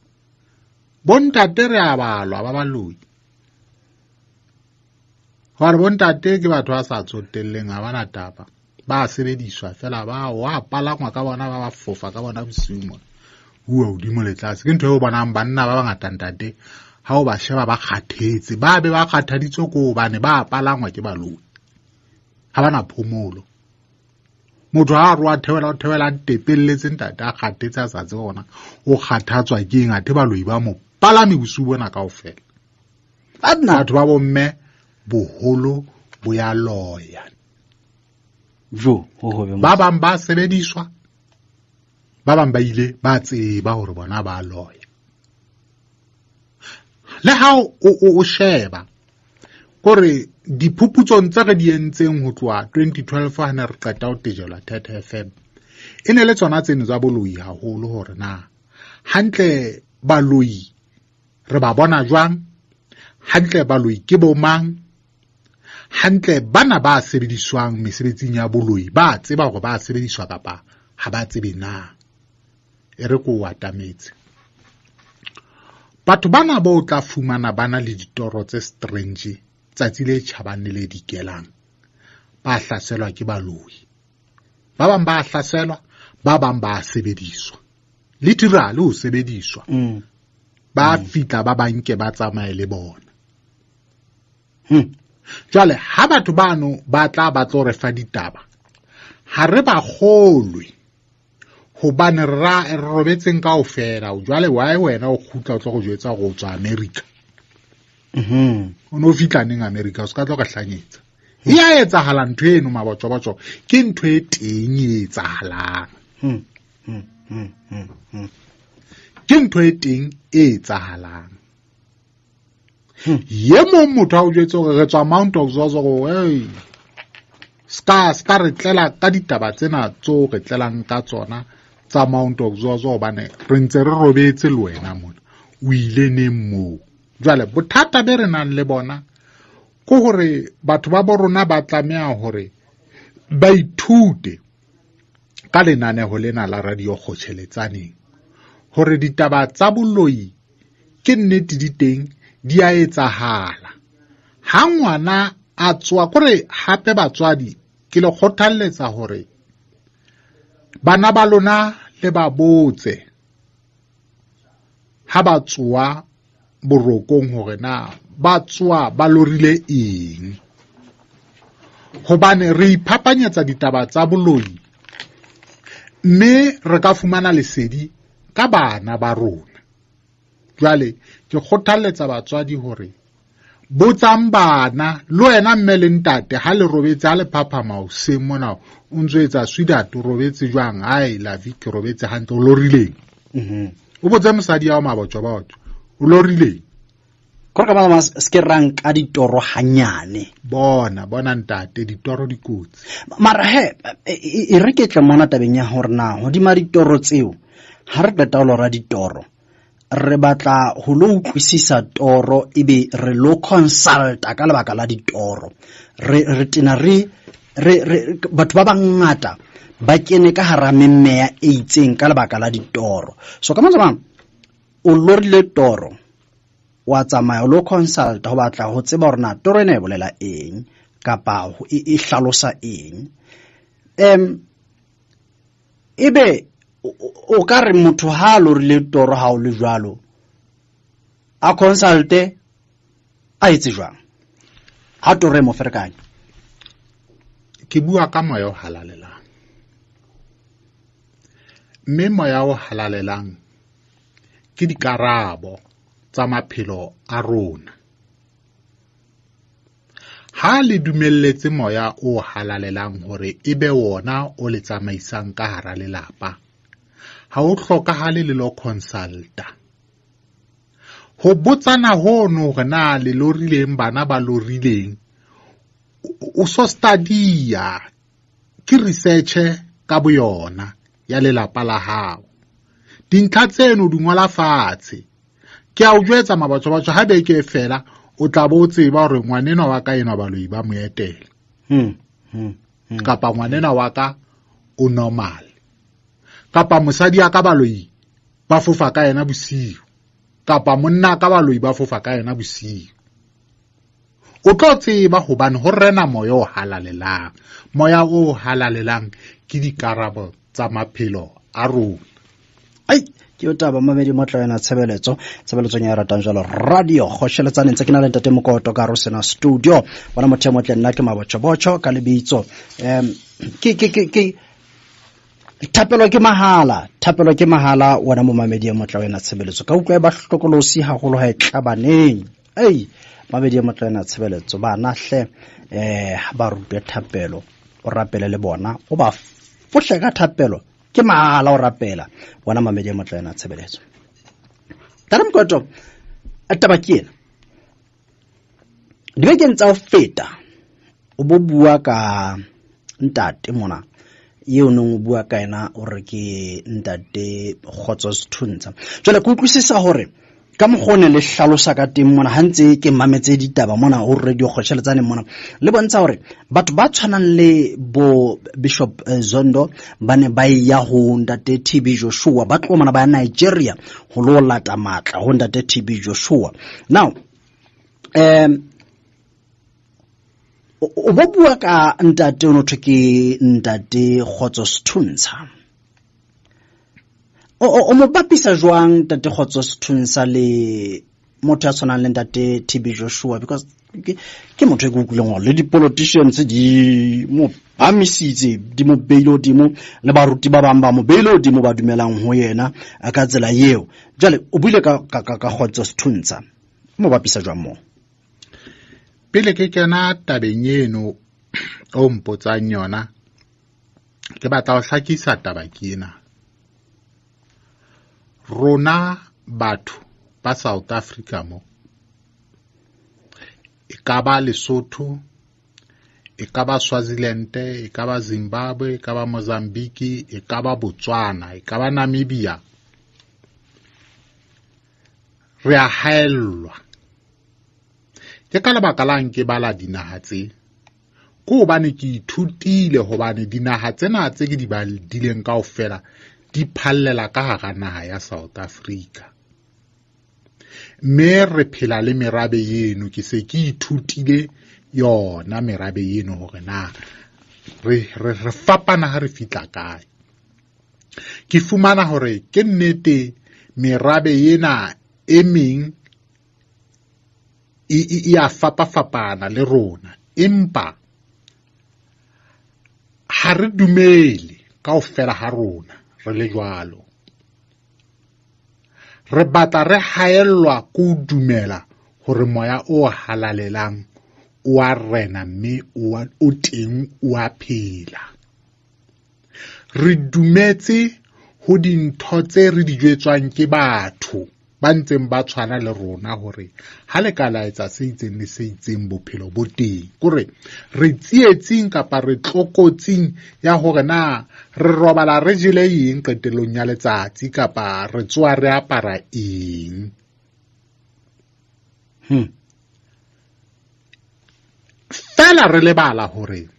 Bontate re a balwa ba baloi. Hobane bontate ke batho ba sa tsotelleng, ha bana taba. Ba sebediswa fela, ba wa palangwa ka bona, ba ba fofa ka bona bosiu mona. Bua hodimo le tlase. Ke ntho eo bonang banna ba bangata ntate, ha o ba sheba ba kgathetse, ba be ba kgathaditswe ko hobane ba palangwa ke baloi. Ha bana phomolo. Motho ha a roa theohela, o theohela a tepelletse ntate, a kgathetse a sa tsebe hore na o kgathatswa ke eng, athe baloi ba mo palame bosiu bona kaofela. Banna. Batho ba bomme boholo bo ya loya. Jo, ho hobe Ba bang ba sebediswa, ba bang ba ile ba tseba hore bona ba loya. Le ha o sheba kore diphuputsong tse re di entseng ho tloha 2012 ha ne re qeta ho tejelwa Thethe FM, e ne le tsona tseno tsa boloi haholo, hore na hantle baloi re ba bona jwang, hantle baloi ke bo mang. Hantle bana ba sebediswang mesebetsing ya boloi ba tseba hore ba sebediswa kapa ha ba tsebe na? E re ko o atametse. Batho bana bo o tla fumana ba na le ditoro tse strange tsatsi le tjhabang le le dikelang, ba hlaselwa ke baloi. Ba bang ba hlaselwa, ba bang ba sebediswa. Literally ho sebediswa. Ba fitla ba banke ba tsamaye le bona. Jwale ha batho bano ba tla ba tlo re fa ditaba, ha re ba kgolwe hobane re robetseng kaofela. Jwale why wena o kgutla o tlo go jwetsa gore o tswa America? O no fitla neng America? O se ka tlo re hlanyetsa. E a etsahala ntho eno mabotjobotjo, ke ntho e teng e etsahalang. Ke ntho e teng e etsahalang. Ye mong motho a o jwetse hore re tswa Mount of Zozo, hey, ska re tlela ka ditaba tsena tseo re tlelang ka tsona tsa Mount of Zozo, hobane re ntse re robetse le wena mona. O ile neng moo? Jwale bothata be re nang le bona ke hore batho ba bo rona ba tlameha hore ba ithute ka lenaneho lena la Radio Kgotjheletsaneng hore ditaba tsa boloi ke nnete di teng, di a etsahala. Ha ngwana a tswa, kore hape batswadi ke le kgothalletsa hore bana ba lona le ba botse ha ba tsoa borokong hore na ba tsoa ba lorile eng, hobane re iphapanyetsa ditaba tsa boloi mme re ka fumana lesedi ka bana ba rona. Jwale ke kgothalletsa batswadi hore botsang bana, le wena mme le ntate ha le robetse, ha le phaphama hoseng mona o ntso etsa sweetheart, o robetse jwang? Ai lavi, ke robetse hantle. O lorileng? O botse mosadi ya mabotjobotjo, o lorileng? Kore ka bana se ke ra nka ditoro hanyane. Bona, bona ntate, ditoro di kotsi. Mara he, e re ke tle mona tabeng ya hore na hodima ditoro tseo, ha re qeta ho lora ditoro, re batla ho lo utlwisisa toro ebe re lo consulta ka lebaka la ditoro. Re tena re re batho ba bangata ba kene ka hara memmeya e itseng ka lebaka la ditoro. So ka mantswe a mang, o lorile toro, wa tsamaya o lo consulta ho batla ho tseba hore na toro ena e bolela eng kapa e hlalosa eng. Ebe o ka re motho ha a lorile toro ha o le jwalo, a consulte a etse jwang ha toro e mo ferekanya? Ke bua ka moya o halalelang, mme moya o halalelang ke dikarabo tsa maphelo a rona. Ha le dumelletse moya o halalelang hore e be wona o le tsamaisang ka hara lelapa, ha o hlokahale le lo consulta. Ho botsana hono hore na le lorileng, bana ba lorileng, o so study-a, ke research ka boyona ya lelapa la hao. Dintlha tseno di ngola fatshe. Ke a o jwetsa mabatjho-batjho, ha beke e fela o tla bo o tseba hore ngwanenwa wa ka enwa baloi ba mo etela. Kapa ngwanenwa wa ka o normal. Kapa mosadi ya ka baloi ba fofa ka yena bosiu. Kapa monna ka baloi ba fofa ka yena bosiu. O tlo tseba hobane ho rena moya o halalelang. Moya o halalelang ke dikarabo tsa maphelo a rona. Ai, ke o taba mamedi motla wena tshebeletso, tshebeletsong ya ratang jwalo radio kgosheletsane ntse ke na le ntate Mokoto ka Rosena studio. Bona motho e motle, nna ke Mabotjobotjho ka lebitso. Ke ke ke ke thapelo ke mahala, thapelo ke mahala wena momamedi e motla wena tshebeletso. Ka utlwa e ba hlokolosi haholo ha e tlabaneng. Ei, mamedi e motla wena tshebeletso, bana hle ba rutwe thapelo, o rapele le bona, o ba fohle ka thapelo. Ke mahala o rapela wena mamedi e motla wena tshebeletso. Tare Mokoto, taba ke ena. Dibekeng tsa ho feta o bo bua ka ntate mona eo neng o bua ka yena o re ke ntate Kgotso Sethuntsha. Jwale ke utlwisisa hore Ka mokgwa o ne le hlalosa ka teng mona, ha ntse ke mametse ditaba mona ho Radio Kgosheletsane mona, le bontsha hore batho ba tshwanang le bo Bishop Zondo ba ne ba ya ho Ntate TB Joshua, ba tloha mona ba ya Nigeria ho lo lata matla ho Ntate TB Joshua. Now, o bo bua ka ntate o no thwe ke Ntate Kgotso Sethuntsha. O mo bapisa jwang Ntate Kgotso Sethuntsha le motho ya tshwanang le Ntate TB Joshua? Because ke motho e ke utlwileng hore le di-politicians di mo phahamisitse, di mo beile hodimo, le baruti ba bang ba mo beile hodimo ba dumelang ho yena ka tsela eo. Jwale o buile ka Kgotso Sethuntsha, o mo bapisa jwang moo? Pele ke kena tabeng eno o mpotsang yona, ke batla ho hlakisa taba ke ena. Rona batho ba South Africa mo, e ka ba Lesotho, e ka ba Swaziland, e ka ba Zimbabwe, e ka ba Mozambique, e ka ba Botswana, e ka ba Namibia, re a haellwa. Ke ka lebaka lang ke bala dinaha tse? Ke hobane ke ithutile hobane dinaha tsena tse ke di badileng kaofela di phallela ka hara naha ya South Africa. Mme re phela le merabe eno, ke se ke ithutile yona merabe eno hore na re fapana ha re fihla kae. Ke fumana hore ke nnete merabe ena e meng e a fapafapana le rona, empa ha re dumele kaofela ha rona re le jwalo. Re batla re haellwa ke ho dumela hore moya o halalelang o a rena mme o teng o a phela. Re dumetse ho dintho tse re di jwetswang ke batho ba ntseng ba tshwana le rona hore ha le ka la etsa se itseng le se itseng bophelo bo teng. Kore re tsietsing kapa re tlokotsing ya hore na re robala re jele eng qetellong ya letsatsi kapa re tsoha re apara eng. Fela re lebala hore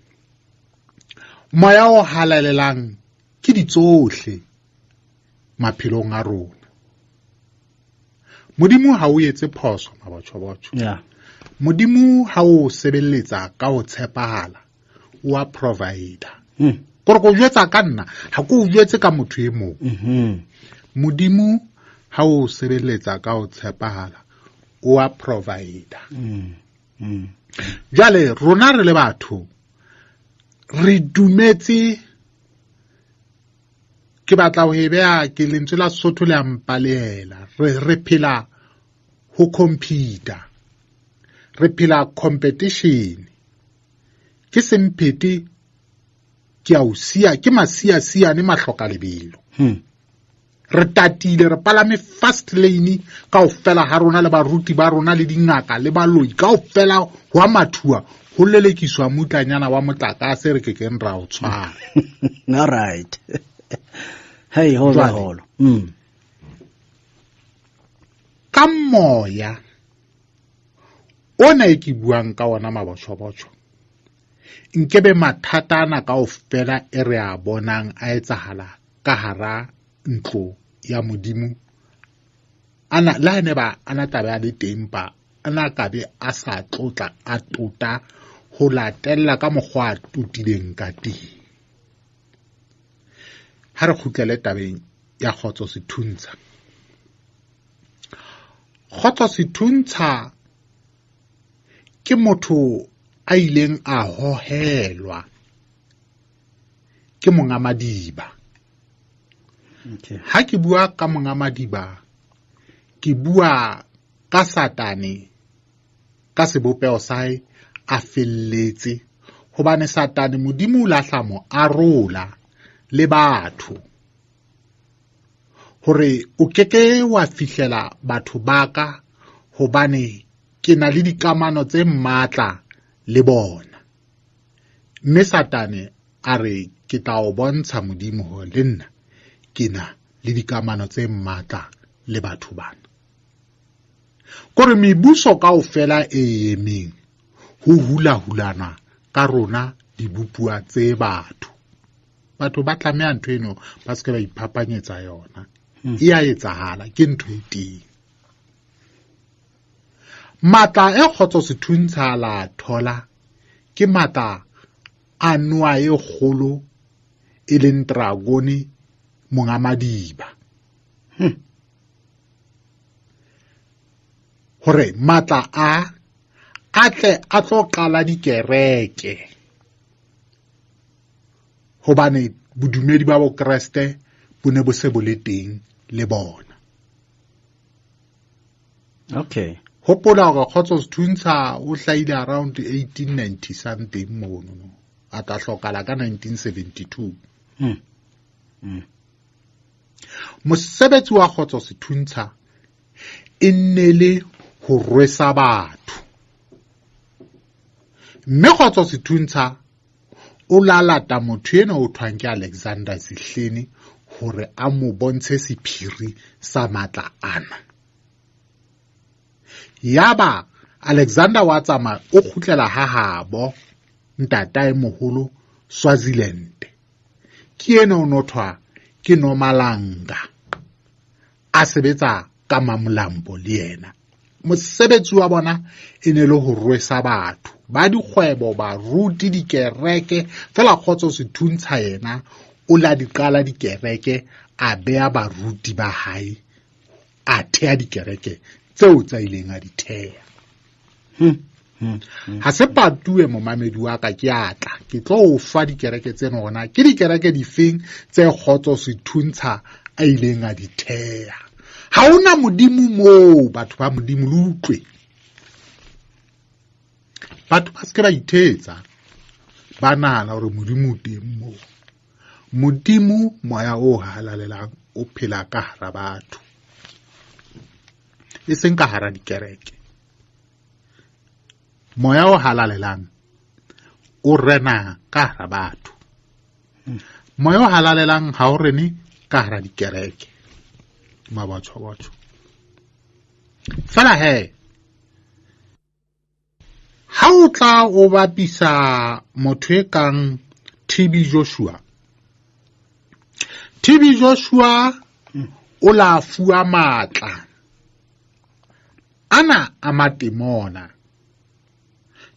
moya o halalelang ke ditsohle maphelong a rona. Modimo ha o etse phoso mabotjhobotjho. Modimo ha o sebeletsa ka ho tshepahala, o a provider. Kore ko jwetsa ka nna, ha ko jwetse ka motho e mong. Modimo ha o sebeletsa ka ho tshepahala, o a provider. Jwale rona re le batho re dumetse, ke batla ho e beha ke lentswe la Sesotho le a mpalehela. Re phela ho computer, re phela competition. Ke semphete ke a o siya, ke masiasiane mahloka lebelo. Re tatile, re palame fast lane kaofela ha rona le baruti ba rona le dingaka le baloi kaofela ho a mathua ho lelekiswa mutlanyana wa motlakase re kekeng ra o tshwara. All right. Hey, ho Jwale. holo. Ka moya ona e ke buang ka ona mabotjhobotjho, nkebe mathata ana kaofela e re a bonang a etsahala ka hara ntlo ya Modimo, ana le ha ne ba ana tlabe a le teng pa ana ka be a sa tlotla a tota ho latella ka mokgwa a totileng ka teng. Ha re kgutlele tabeng ya Kgotso Sethuntsha. Kgotso Sethuntsha ke motho a ileng a hohelwa ke monga madiba. Ha ke bua ka monga madiba, ke bua ka Satane ka sebopeho sa hae a felletse, hobane Satane Modimo o lahla mo arola le batho hore o keke wa fihlela batho ba ka hobane ke na le dikamano tse matla le bona. Mme Satane a re ke tla o bontsha Modimo hore le nna ke na le dikamano tse matla le batho bana. Kore mebuso kaofela e emeng ho hula-hulana ka rona dibopuwa tse batho. Batho ba tlameha ntho eno ba se ke ba iphapanyetsa yona. E a etsahala, ke ntho e teng. Matla e Kgotso Sethuntsha la thola ke matla a noa e kgolo e leng dragone monga madiba. Hore matla a a tle a tlo qala dikereke, hobane bodumedi ba Bokreste bo ne bo se bo le teng le bona. Okay. Hopola hore Kgotso Sethuntsha o hlahile around 1890 something mono, a tla hlokala ka 1972. Mosebetsi wa Kgotso Sethuntsha e nne le ho rwesa batho, mme Kgotso Sethuntsha o lalata motho ena o thwang ke Alexander Zihleni hore a mo bontshe sephiri sa matla ana. Yaba Alexander wa tsamaya o kgutlela ha habo ntatae moholo Swaziland. Ke ena o no thwa ke Nomalanga, a sebetsa ka Mamolambo le yena. Mosebetsi wa bona e ne le ho rwesa batho ba dikgwebo, baruti, dikereke. Fela Kgotso Sethuntsha yena o la di qala dikereke, a beha baruti ba hae, a thea dikereke tseo tsa ileng a di thea. Ha se patuwe momamedi wa ka, ke atla ke tlo o fa dikereke tseno hore na ke dikereke difeng tse Kgotso Sethuntsha a ileng a di thea. Ha hona Modimo moo, batho ba Modimo le utlwe. Batho ba se ke ba ithetsa, ba nahana hore Modimo o teng moo. Modimo, moya o halalelang, o phela ka hara batho, e seng ka hara dikereke. Moya o halalelang o rena ka hara batho. Moya o halalelang ha o rene ka hara dikereke. Mabotjho-botjho. Fela he, ha o tla o bapisa motho e kang TB Joshua, TB Joshua o la fuwa matla ana a matemona.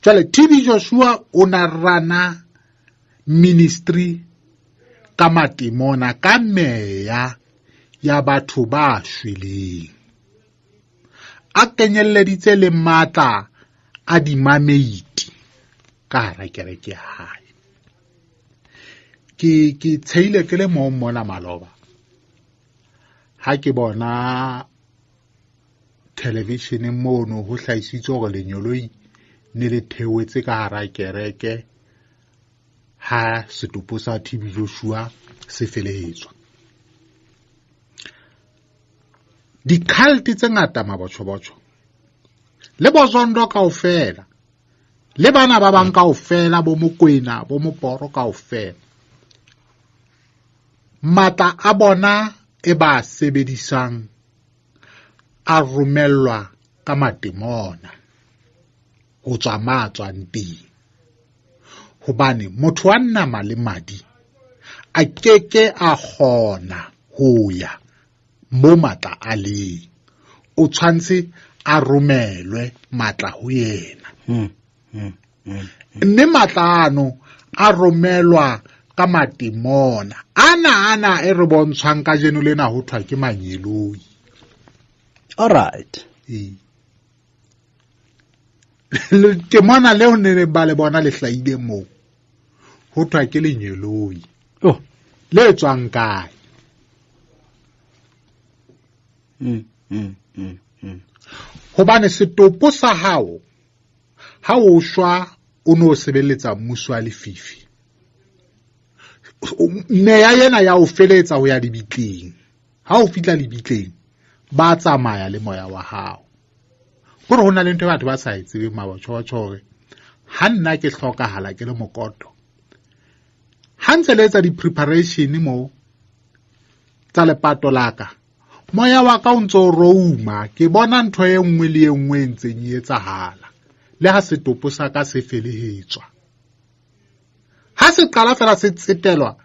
Jwale TB Joshua o na rana ministry ka matemona, ka meya ya batho ba shweleng, a kenyelleditse le matla a dimameiti ka hara kereke ya hae. Ke tsheile ke le mong mona maloba ha ke bona television mono ho hlahisitswe hore lenyoloi ne le theohetse ka hara kereke ha setopo sa TB Joshua se felehetswa. Di-cult tse ngata mabotjhobotjho le bozondo kaofela le bana ba bang kaofela, bo Mokwena, bo Moporo kaofela, matla a bona e ba sebedisang a romellwa ka matemona ho tswa ma tswang teng, hobane motho wa nama le madi a keke a kgona ho ya mo matla a leng, o tshwantse a romelwe matla ho yena. Mme matla ano a romelwa ka matemona ana ana e re bontshwang kajeno lena ho thwa ke mangeloi. All right. Ee. Letemona leo ne ba le bona le hlahile moo ho thwa ke lengeloi. Oh. Le tswang kae? Hobane setopo sa hao ha o shwa o no sebeletsa mmuso wa lefifi, meya ena ya o feletsa ho ya lebitleng. Ha o fihla lebitleng ba tsamaya le moya wa hao. Kore ho na le ntho e batho ba sa e tsebeng mabotjhotjho, hore ha nna ke hlokahala ke le mokoto, ha ntse le etsa di-preparation mo tsa lepato la ka, Moya wa ka o ntse o rouma, ke bona ntho e nngwe le e nngwe e ntseng e etsahala, le ha setopo sa ka se felehetswa. Ha se qala fela se tsetelwa,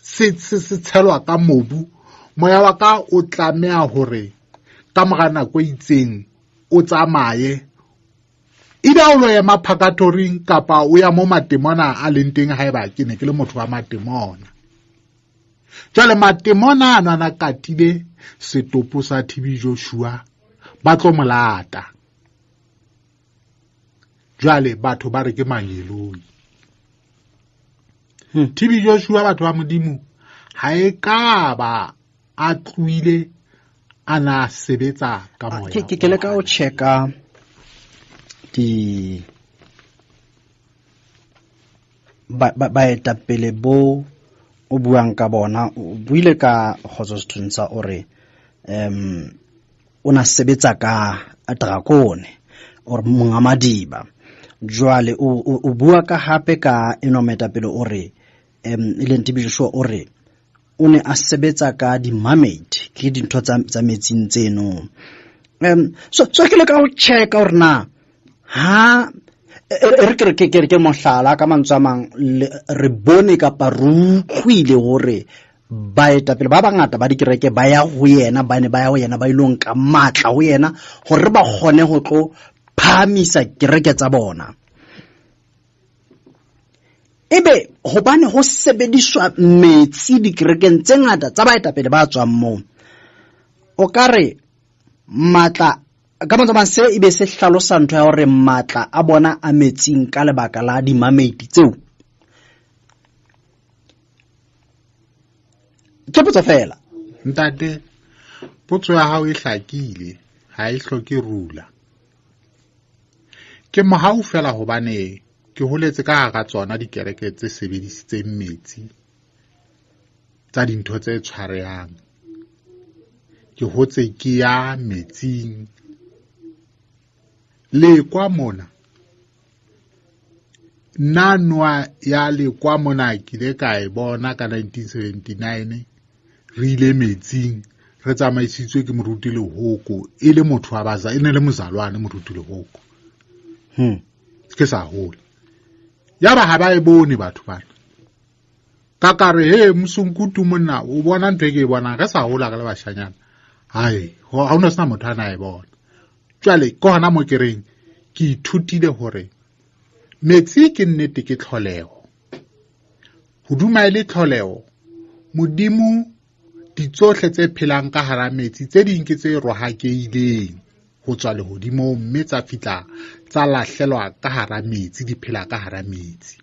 se tshelwa ka mobu, moya wa ka o tlameha hore ka mora nako e itseng o tsamaye, ebe o lo ema phakatoring kapa o ya mo matemona a leng teng haeba ke ne ke le motho wa matemona. Jwale matemona a nwana katile setopo sa TB Joshua, ba tlo molata. Jwale batho ba re ke mangeloi. TB Joshua, batho ba Modimo, ha e ka ba a tlohile a na sebetsa ka moya. Ke leka ho checka di baetapele bo o buang ka bona. O buile ka Kgotso Sethuntsa, o re o na sebetsa ka dragone or monga madiba. Jwale o bua ka hape ka eno moetapele o re e leng TB Joshua, o re o ne a sebetsa ka di-mermaid, ke dintho tsa metsing tseno. So ke leka ho checka hore na ha re ke ke ke ke mohlala ka mantswe a mang, re bone kapa re utlwile hore baetapele ba bangata ba dikereke ba ya ho yena, ba ne ba ya ho yena, ba ilo nka matla ho yena hore ba kgone ho tlo phahamisa kereke tsa bona. Ebe hobane ho sebediswa metsi dikerekeng tse ngata tsa baetapele ba tswang moo, o ka re matla ka mantswe a mang se ebe se hlalosa ntho ya hore matla a bona a metsing ka lebaka la di-mermaid tseo. Ke potso fela. Ntate, potso ya hao e hlakile, ha e hloke rula. Ke mohau fela hobane ke holetse ka hara tsona dikereke tse sebedisitseng metsi tsa dintho tse tshwarehang. Ke hotse ke ya metsing. Lekwa mona, nna noa ya lekwa mona ke ile ka e bona ka 1979, re ile metsing, re tsamaisitswe ke moruti Lehoko, e le motho wa baza, e ne le mozalwane moruti Lehoko. Ke sa hole. Yaba ha ba e bone batho bana. Ka ka re, he, Mosunkutu monna, o bona ntho e ke e bonang, re sa hola re le bashanyana. Hai, ha ho no sena motho a na e bona. Jwale, ke hona mo ke reng, ke ithutile hore metsi ke nnete ke tlholeho. Hoduma e le tlholeho, Modimo ditsohle tse phelang ka hara metsi, tse ding ke tse rohakehileng ho tswa lehodimong, mme tsa fihla tsa lahlelwa ka hara metsi, di phela ka hara metsi.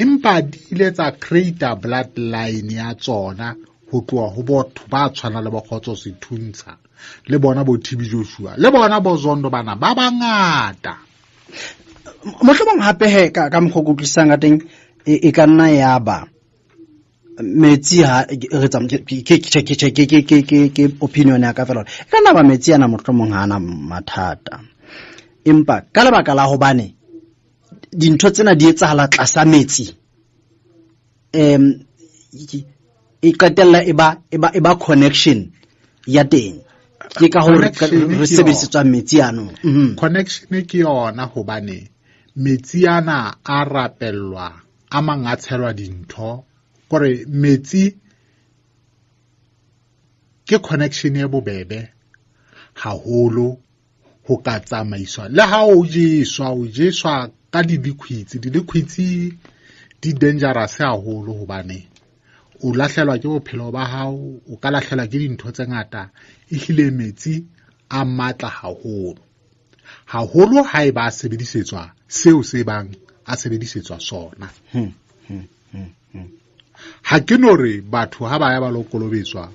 Empa di ile tsa create bloodline ya tsona ho tloha ho batho ba tshwanang le bo Kgotso Sethuntsha, le bona bo TB Joshua, le bona bo Zondo bana ba bangata. Mohlomong hape he ka mokgwa o ke utlwisisang ka teng, e ka nna ya ba metsi ha re tsa ke opinion ya ka fela, e ka nna ba metsi ana mohlomong ha ana mathata, empa ka lebaka la hobane dintho tsena di etsahala tlasa metsi, e qetella e ba connection ya teng, ke ka hore re sebedisetswa metsi ano. Connection ke yona, hobane metsi ana a rapellwa, a mang a tshelwa dintho, kore metsi ke connection e bobebe haholo ho ka tsamaiswa. Le ha o jeswa, o jeswa ka di-liquids, di-liquids di dangerous haholo hobane o lahlelwa ke bophelo ba hao, o ka lahlelwa ke dintho tse ngata. Ehlile metsi a matla haholo, haholo ha eba a sebedisetswa seo se bang a sebedisetswa sona. Ha ke no re batho ha ba ya ba lo kolobetswa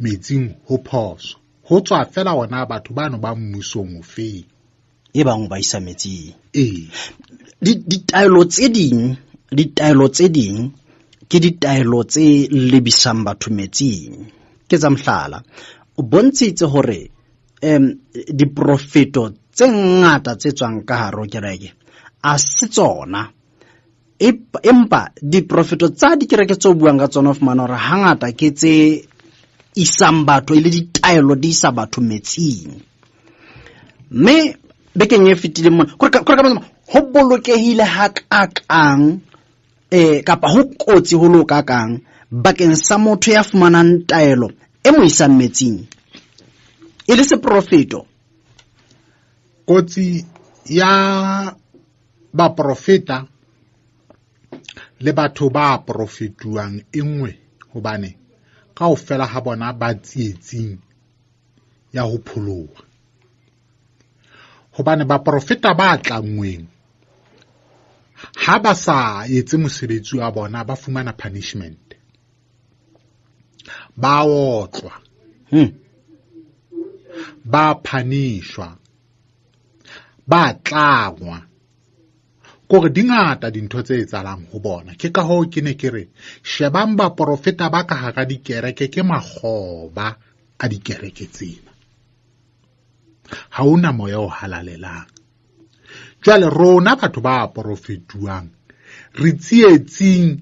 metsing ho phoso, ho tswa fela ona batho bano ba mmusong ofeng e bang ba isa metsing. Ee. Ditaelo tse ding, ditaelo tse ding ke ditaelo tse lebisang batho metsing. Ke tsa mohlala, o bontshitse hore diprofeto tse ngata tse tswang ka hare ho kereke a se tsona, empa diprofeto tsa dikereke tse o buang ka tsona o fumana hore hangata ke tse isang batho e le ditaelo di isa batho metsing. Mme bekeng e fetileng mona kore ka ho bolokehile hakakang kapa ho kotsi ho lo kakang bakeng sa motho ya fumanang taelo e mo isang metsing e le seprofeto. Kotsi ya baprofeta le batho ba profetuwang e nngwe, hobane kaofela ha bona ba tsietsing ya ho pholoha. Hobane baprofeta ba tlanngweng ha ba sa etse mosebetsi wa bona, ba fumana punishment, ba otlwa, ba phanishwa, ba tlangwa. Kore di ngata dintho tse etsahalang ho bona. Ke ka hoo ke ne ke re shebang baprofeta ba ka hara dikereke ke makgoba a dikereke tsena. Ha hona moya o halalelang. Jwale rona batho ba profetuwang re tsietsing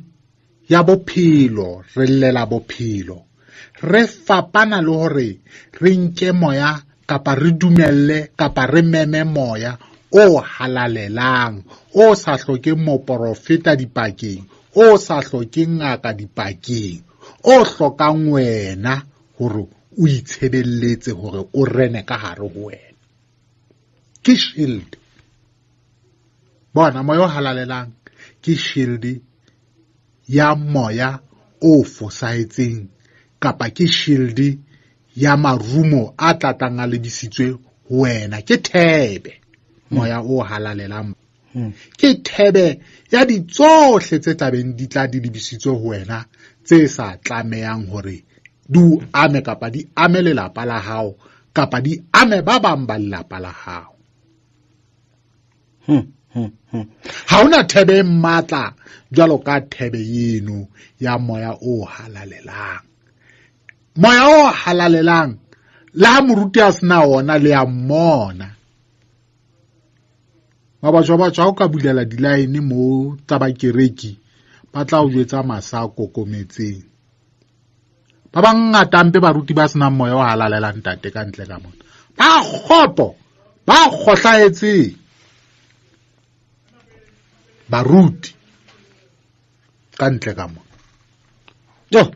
ya bophelo, re llela bophelo, re fapana le hore re nke moya kapa re dumelle kapa re meme moya o halalelang, o sa hlokeng moporofeta dipakeng, o sa hlokeng ngaka dipakeng, o hlokang wena hore o itshebelletse hore o rene ka hare ho wena. Ke shield. Bona moya o halalelang ke shield ya moya o fosahetseng, kapa ke shield ya marumo a tlatlang a lebisitswe ho wena. Ke thebe moya o halalelang. Ke thebe ya ditsohle tse tlabeng di tla di lebisitswe ho wena, tse sa tlamehang hore di o ame kapa di ame lelapa la hao kapa di ame ba bang ba lelapa la hao. Ha hona thebe e matla jwalo ka thebe eno ya moya o halalelang. Moya o halalelang le ha moruti a sena ona le a mmona. Mabatjho batjho ha o ka bulela di-line mo tsa bakereki, ba tla o jwetsa masa a kokometseng. Ba bangata mpe baruti ba senang moya o halalelang ntate ka ntle ka mona. Ba kgopo, ba kgohlahetseng. Baruti ka ntle ka mona. Jo.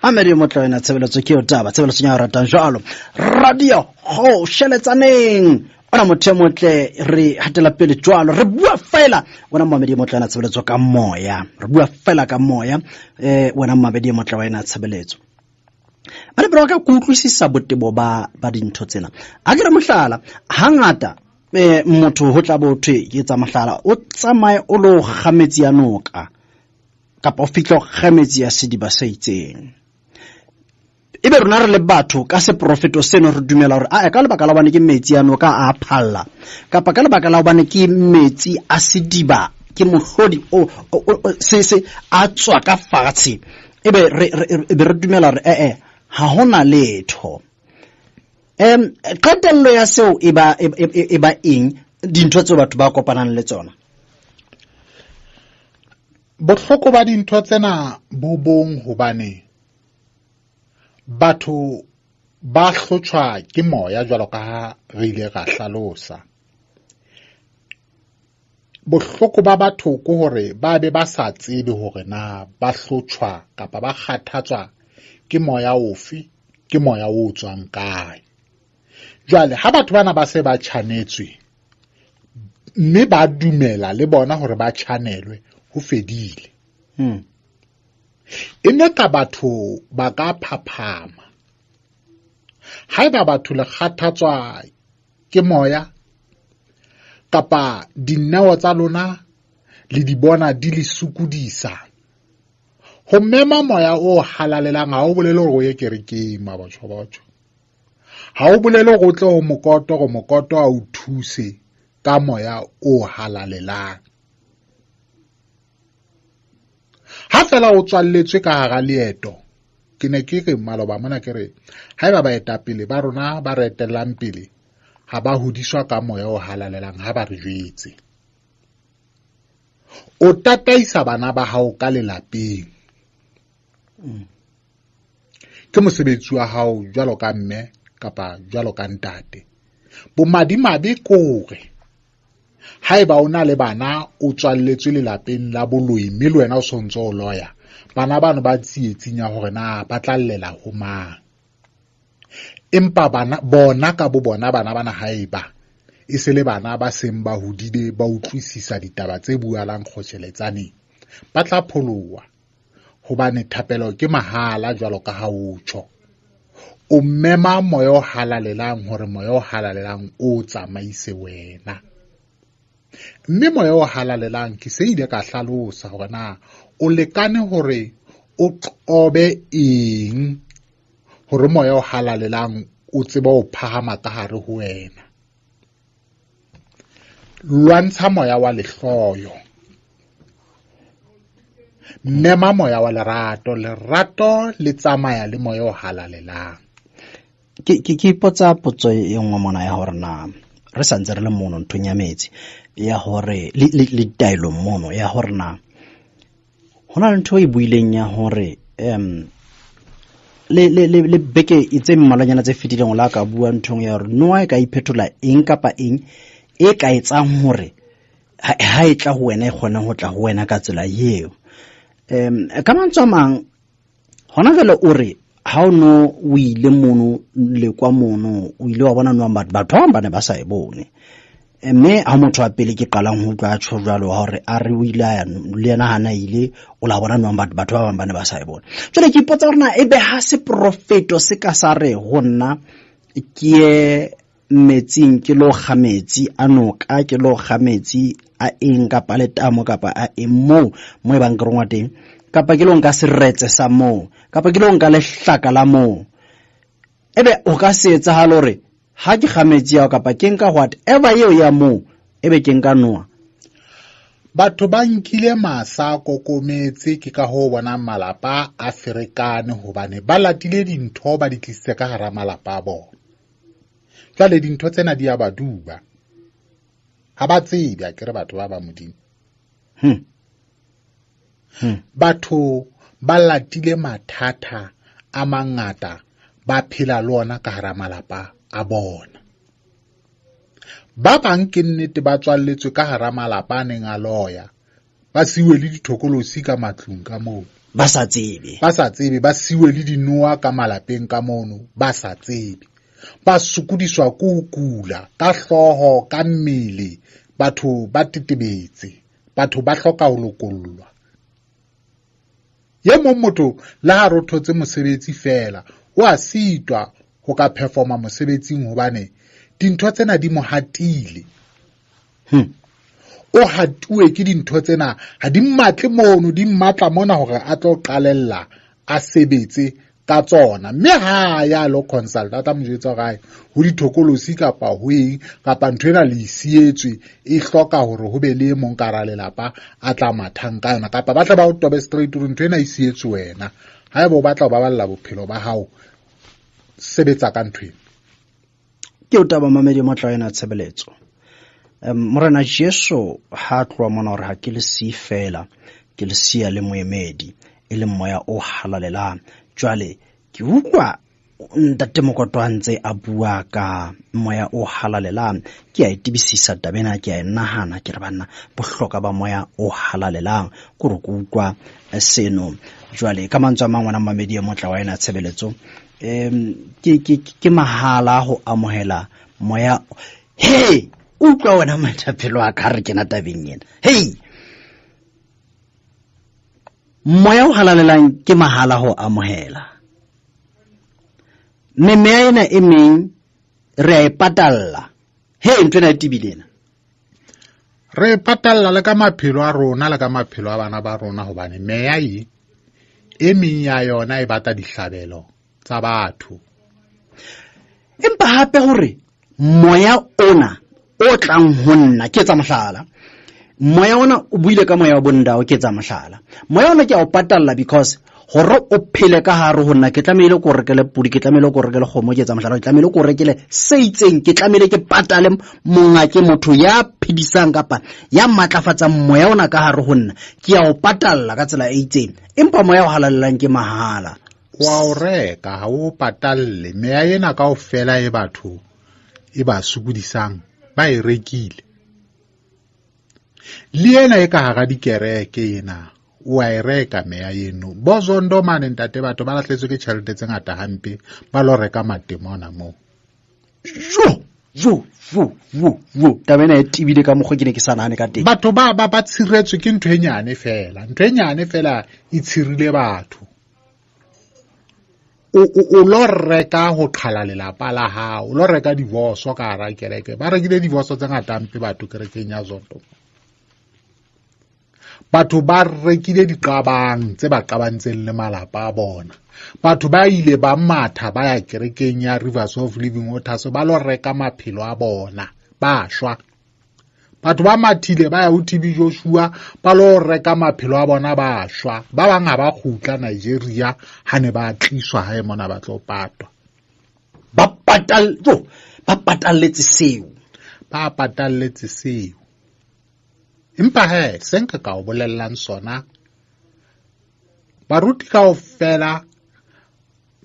Amedi motla wena tshebeletso ke yo taba, tshebeletso ya ratang jwalo. Radio ho sheletsaneng. Ona motho e motle re hatela pele jwalo, re bua fela wena Mohamedi motle wena tshebeletso ka moya, re bua fela ka moya wena Mohamedi motle wena tshebeletso. Ba le ka kutlwisisa botebo ba dintho tsena. Ha ke re mohlala, hangata motho ho tla bo thwe ke tsa mohlala, o tsamaye o lo kga metsi ya noka kapa o fihle o kga metsi ya sediba se itseng. Ebe rona re le batho ka seprofeto seno re dumela hore a ka lebaka la hobane ke metsi a noka a phalla, kapa ka lebaka la hobane ke metsi a sediba, ke mohlodi o se se a tswa ka fatshe, ebe re dumela hore ee ha hona letho. Qetello ya seo e ba e ba eng dintho tseo batho ba kopanang le tsona? Bohloko ba dintho tsena bo bong hobane batho ba hlotjhwa ke moya jwalo ka ha re ile ra hlalosa. Bohloko ba batho ke hore ba be ba sa tsebe hore na ba hlotjhwa kapa ba kgathatswa ke moya ofe, ke moya o tswang kae. Jwale ha batho bana ba se ba tjhanetswe mme ba dumela le bona hore ba tjhanelwe, ho fedile. E ne ka batho ba ka phaphama. Haeba batho le kgathatswa ke moya kapa dineo tsa lona le di bona di le sokodisa, ho mema moya o halalelang ha o bolele hore o ye kerekeng, mabatjho batjho. Ha o bolele hore o tle ho mokoto, hore mokoto a o thuse ka moya o halalelang. Ha fela o tswalletswe ka hara leeto, ke ne ke re maloba mona ke re haeba baetapele ba rona ba re etellang pele ha ba hodiswa ka moya o halalelang, ha ba re jwetse. O tataisa bana ba hao ka lelapeng. Ke mosebetsi wa hao jwalo ka mme kapa jwalo ka ntate. Bomadimabe kore haeba o na le bana o tswalletswe lelapeng la boloi mme le wena o sontso o loya, bana bano ba tsietsing ya hore na ba tla llela ho mang. Empa bana bona ka bo bona bana bana haeba e se le bana ba seng ba hodile ba utlwisisa ditaba tse bualang kgotjheletsaneng, ba tla pholoha hobane thapelo ke mahala jwalo ka ha o tjho. O mema moya o halalelang hore moya o halalelang o tsamaise wena. Mme moya o halalelang ke se ile ka hlalosa hore na o lekane hore o qobe eng hore moya o halalelang o tsebe ho phahama ka hare ho wena. Lwantsha moya wa lehloyo, mema moya wa lerato. Lerato le tsamaya le moya o halalelang. Ke ke ipotsa potso e nngwe mona ya hore na re sa ntse re le mono nthong ya metsi ya hore le le ditaelong mono ya hore na ho na le ntho e buileng ya hore um le le le le beke tse mmalwanyana tse fetileng o la ka bua nthong ya hore noa e ka iphetola eng kapa eng e ka etsang hore ha e tla ho wena e kgone ho tla ho wena ka tsela eo. Um ka mantswe a mang hona jwale o re ha o no o ile mono le kwa mono o ile wa bona noang batho batho ba bang ba ne ba sa e bone, mme ha motho wa pele ke qalang ho utlwa a tjho jwalo wa hore a re o ile a ya le yena hana ile o la bona noang batho batho ba bang ba ne ba sa e bone. Jwale ke ipotsa hore na ebe ha seprofeto se ka sa re ho nna ke ye metsing ke lo kga metsi a noka, ke lo kga metsi a eng kapa letamo kapa a eng moo mo e bang ke rongwa teng, kapa ke lo nka seretse sa moo, kapa ke lo nka lehlaka la moo, ebe o ka se etsahale hore ha ke kga metsi ao kapa ke nka whatever eo ya moo ebe ke nka noa. Batho ba nkile masa a kokometse, ke ka hoo bonang malapa a ferekane hobane ba latile dintho ba di tlisitse ka hara malapa a bona. Jwale dintho tsena di a ba duba, ha ba tsebe a kere batho ba ba Modimo. Batho ba latile mathata a mangata ba phela le ona ka hara malapa a bona. Ba bang ke nnete ba tswalletswe ka hara malapa a neng a loya, ba siwe le dithokolosi ka matlung ka moo. Ba sa tsebe. Ba sa tsebe, ba siwe le dinoa ka malapeng ka mono, ba sa tsebe. Ba sokodiswa ke ho kula, ka hlooho, ka mmele, batho ba tetebetse, batho ba hloka ho lokollwa. Ye mong motho le ha rothotse mosebetsi feela, o a sitwa ho ka performa mosebetsing hobane dintho tsena di mo hatile. O hatuwe ke dintho tsena, ha di mmatle mono, di mmatla mona hore a tlo qalella a sebetse ka tsona. Mme ha ya lo consult, a tla mo jwetsa hore ai ho dithokolosi kapa ho eng kapa ntho ena le sietswe e hloka hore ho be le e mong ka hara lelapa a tla mathang ka yona, kapa ba tla ba o tobe straight hore ntho ena e sietswe wena. Haeba o batla ho baballa bophelo ba hao, sebetsa ka ntho ena. Ke o taba mamedi motla ena tshebeletso. Morena Jesu ha tloha mona hore ha ke le siye fela, ke le siya le moemedi e leng moya o halalelang. Jwale ke utlwa ntate Mokoto a ntse a bua ka moya o halalelang, ke a e tebisisa taba ena, ke a e nahana, ke re banna bohloka ba moya o halalelang ke hore ke utlwa seno. Jwale ka mantswe a mang wena mamedi e motla wa ena tshebeletso, ke mahala ho amohela moya. He, utlwa wena moetapele wa ka, re kena tabeng ena. Hei, moya o halalelang ke mahala ho amohela, mme meya ena e meng re a e patalla. He, ntho ena e tebile ena. Re e patalla le ka maphelo a rona le ka maphelo a bana ba rona, hobane meya e e meng ya yona e batla dihlabelo tsa batho. Empa hape hore moya ona o tlang ho nna, ke etsa mohlala, moya ona o buile ka moya wa bondao, ke etsa mohlala, moya ona ke a o patalla because hore o phele ka hare ho nna ke tlamehile ko rekele podi, ke tlamehile ko rekele kgomo, ke etsa mohlala, ke tlamehile ko rekele se itseng, ke tlamehile ke patale monga, ke motho ya phedisang kapa ya matlafatsang moya ona ka hare ho nna, ke a o patalla ka tsela e itseng. Empa moya o halalelang ke mahala. Wa o reka, ha o patalle. Meya ena kaofela e batho e ba sokodisang ba e rekile. Le ena e ka hara dikereke ena o a e reka meya eno. Bo Zondo mane ntate, batho ba lahletswe ke tjhelete tse ngata hampe, ba lo reka matemona moo. Jo, jo, jo, jo, jo. Taba ena e tebile ka mokgwa ke ne ke sa nahane ka teng. Batho ba ba ba tshiretswe ke ntho e nyane fela. Ntho e nyane fela e tshirile batho. O lo reka ho qhala lelapa la hao, o lo reka divorce ka hara kereke. Ba rekile divorce tse ngata hampe batho kerekeng ya Zondo. Batho ba rekile diqabang tse ba qabantseng le malapa a bona. Batho ba ile ba matha ba ya kerekeng ya Rivers of Living Waters ba lo reka maphelo a bona, ba shwa. Batho ba mathile ba ya ho TB Joshua ba lo reka maphelo a bona, ba shwa. Ba bang ha ba kgutla Nigeria ha ne ba tliswa hae mona ba tlo patwa. Ba ba patalletse seo. Ba patalletse seo. Empa he, se nka ka o bolellang sona, baruti kaofela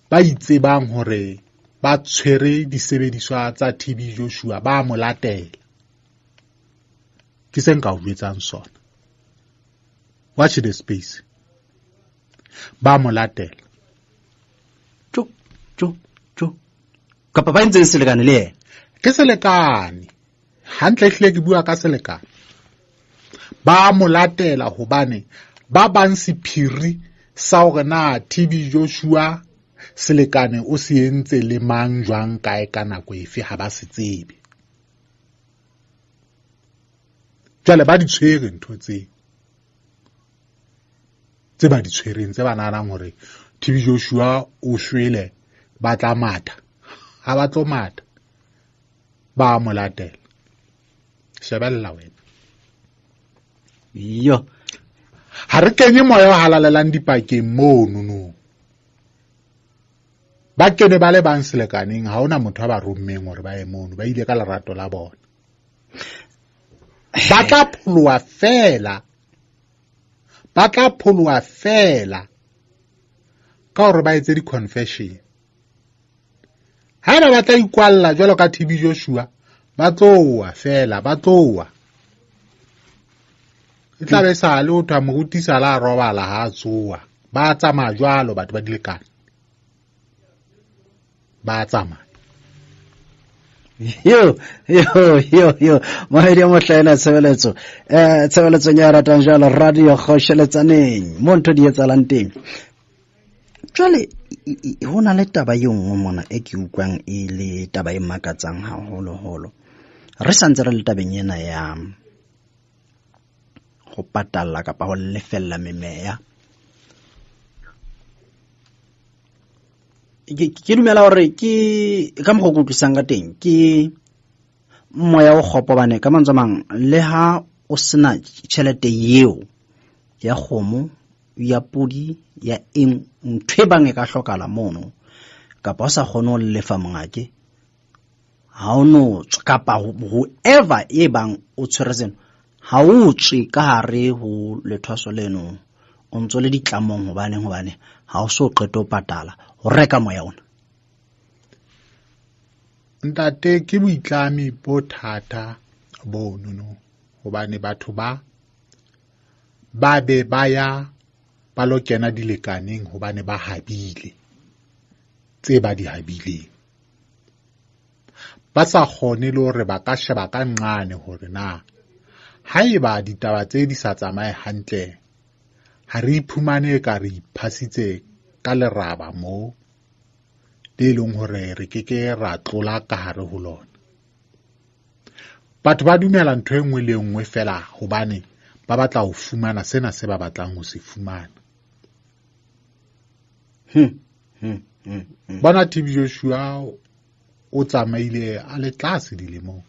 ba itsebang hore ba tshwere disebediswa tsa TB Joshua ba mo latela. Ke se nka o jwetsang sona. Watch the space. Ba mo latela. Jo, jo, jo. Kapa ba entseng selekane le yena? Ke selekane. Hantle ehlile ke bua ka selekane. Ba mo latela hobane ba bang sephiri sa hore na TB Joshua selekane o se entse le mang jwang kae ka nako efe ha ba se tsebe. Jwale ba di tshwere ntho tse tse ba di tshwereng tse ba nahanang hore TB Joshua o shwele ba tla matha. Ha ba tlo matha, ba mo latela. Shebella wena. Yo. Ha re kenye moya o halalelang dipakeng mono no. Ba kene ba le bang selekaneng, ha hona motho a ba rommeng hore ba ye mono, ba ile ka lerato la bona. Ba tla pholoha fela. Ba tla pholoha fela ka hore ba etse di-confession. Haeba ba tla ikwalla jwalo ka TB Joshua, ba tloa fela, ba tloa. E tla be sa le ho thwa moruti sa la robala ha a tsoa. Ba tsamaya jwalo batho ba dilekane. Ba tsamaya. Yo, yo, yo, yo. Mohaedi o motle ena tshebeletso. Tshebeletsong ya ratang jwalo radio Kgosheletsaneng. Mo ntho di etsahalang teng. Jwale ho na le taba e nngwe mona e ke utlwang e le taba e makatsang haholoholo. Re sa ntse re le tabeng ena ya ho patalla kapa ho lefella memeya. Ke dumela hore ke ka mokgwa o ke utlwisang ka teng ke moya o kgopo, bane ka mantswe a mang le ha o sena tjhelete eo ya kgomo ya podi ya eng ntho e bang e ka hlokahala mono, kapa o sa kgone ho lefa mongake ha o no tswa, kapa whoever e bang o tshwere seno ha o tswe ka hare ho lethwaso leno, o ntso le ditlamong. Hobaneng? Hobane ha o so qete ho patala ho reka moya ona. Ntate, ke boitlami bo thata bono no, hobane batho ba ba be ba ya ba lo kena dilekaneng hobane ba habile tse ba di habileng. Ba sa kgone le hore ba ka sheba ka nqane hore na haeba ditaba tse di sa tsamaye hantle, ha re iphumane ka re iphasitse ka leraba moo le leng hore re ke ke ra tlola ka hare ho lona. Batho ba dumela ntho e nngwe le e nngwe fela hobane ba batla ho fumana sena se ba batlang ho se fumana. Bona TB Joshua o tsamaile a le tlase dilemong.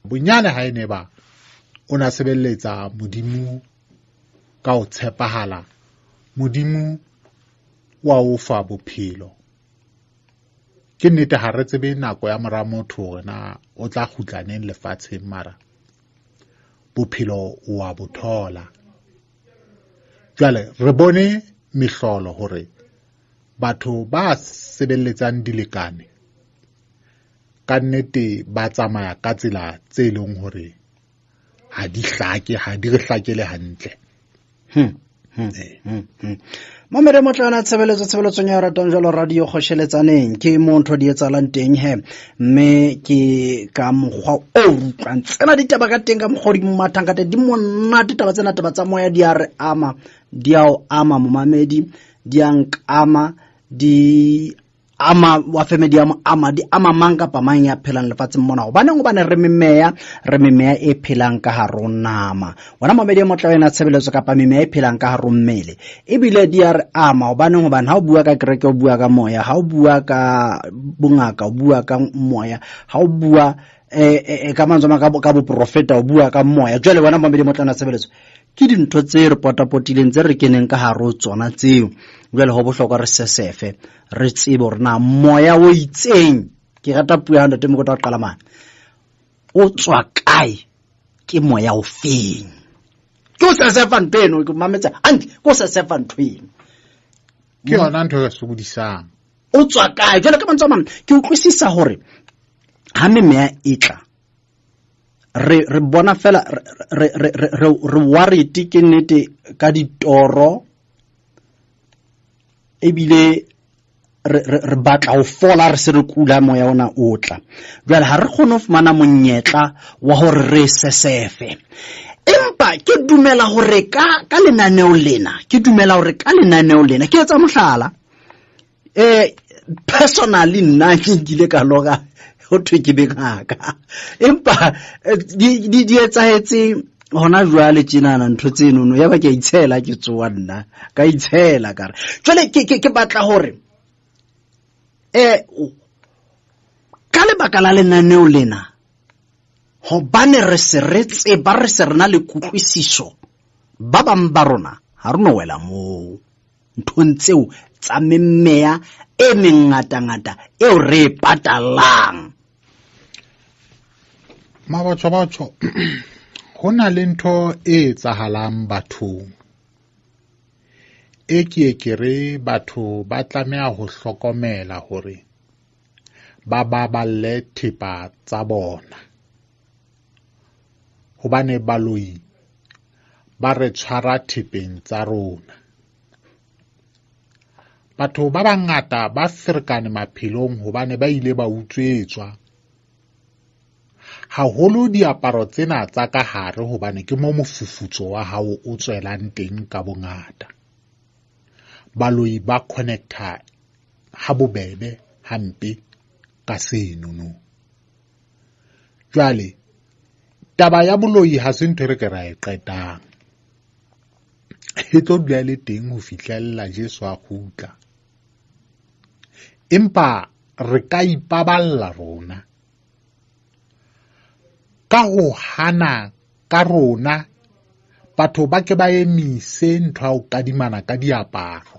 Bonyane ha e ne ba o na sebeletsa Modimo ka ho tshepahala, Modimo wa o fa bophelo. Ke nnete ha re tsebe nako ya mora motho hore na o tla kgutla neng lefatsheng, mara bophelo o wa bo thola. Jwale re bone mehlolo hore batho ba sebeletsang dilekane ka nnete ba tsamaya ka tsela tse leng hore ha di hlake, ha di re hlakele hantle. Mamede motlana tshebeletso tshebeletsong ya ratang jalo radio kgosheletsaneng ke mo ntho di etsahalang teng he, mme ke ka mokgwa o utlwang tsena ditaba ka teng, ka mokgwa o di mathang ka teng, di monate taba tsena, taba tsa moya di a re ama, di a o ama momamedi, di a nkama, di ama wa feme, di ama, ama di ama mang kapa mang ya phelang lefatsheng mona. Hobaneng? Hobane re memeya, re memeya e phelang ka hare ho nama. Wena momedi e motle wena tshebeletso kapa memeya e phelang ka hare ho mmele, ebile di a re ama. Hobaneng? Hobane ha o bua ka kereke o bua ka moya, ha o bua ka bongaka o bua ka moya, ha o bua ka mantswe a mang ka boprofeta o bua ka moya. Jwale wena momedi e motle wena tshebeletso, ke dintho tse re potapotileng tse re keneng ka hare ho tsona tseo. Jwale ho bohlokwa re sesefe, re tsebe hore na moya o itseng, ke rata puo ya ntate Mokota wa qala mane, o tswa kae, ke moya o feng. Ke o sesefa ntho eno, ke mametse hantle, ke o sesefa ntho eno. Ke yona ntho e re sokodisang. O tswa kae? Jwale ka mantswe a mang, ke utlwisisa hore ha memeya e tla, re bona fela, re worried ke nnete ka ditoro, ebile re batla ho fola, re se re kula, moya ona o tla. Jwale ha re kgone ho fumana monyetla wa hore re sesefe. Empa ke dumela hore ka lenaneo lena, ke dumela hore ka lenaneo lena, ke etsa mohlala, personally nna ke nkile ka lora ho thwe ke be ngaka, empa di etsahetse hona jwale tjenana ntho tsenono, ya ba ke a itshela, ke tsoa nna ka itshela ka re jwale ke batla hore ka lebaka la lenaneo lena, hobane re se re tseba, re se re na le kutlwisiso, ba bang ba rona ha re no wela moo nthong tseo tsa memmeya e mengatangata eo re e patalang. Mabatho batho, ho na le ntho e etsahalang bathong e ke e ke re batho ba tlameha ho hlokomela hore ba baballe thepa tsa bona, hobane baloi ba re tshwara thepeng tsa rona. Batho ba bangata ba ferekane maphelong hobane ba ile ba utswetswa haholo diaparo tsena tsa ka hare, hobane ke mo mofufutso wa hao o tswelang teng ka bongata. Baloi ba connecta ha bobebe hampe ka senono. Jwale taba ya boloi ha se ntho e re ke ra e qetang, e tlo dula e le teng ho fihlella Jesu a kgutla. Empa re ka ipaballa rona ka ho hana ka rona, batho ba ke ba emise ntho ya ho kadimana ka diaparo.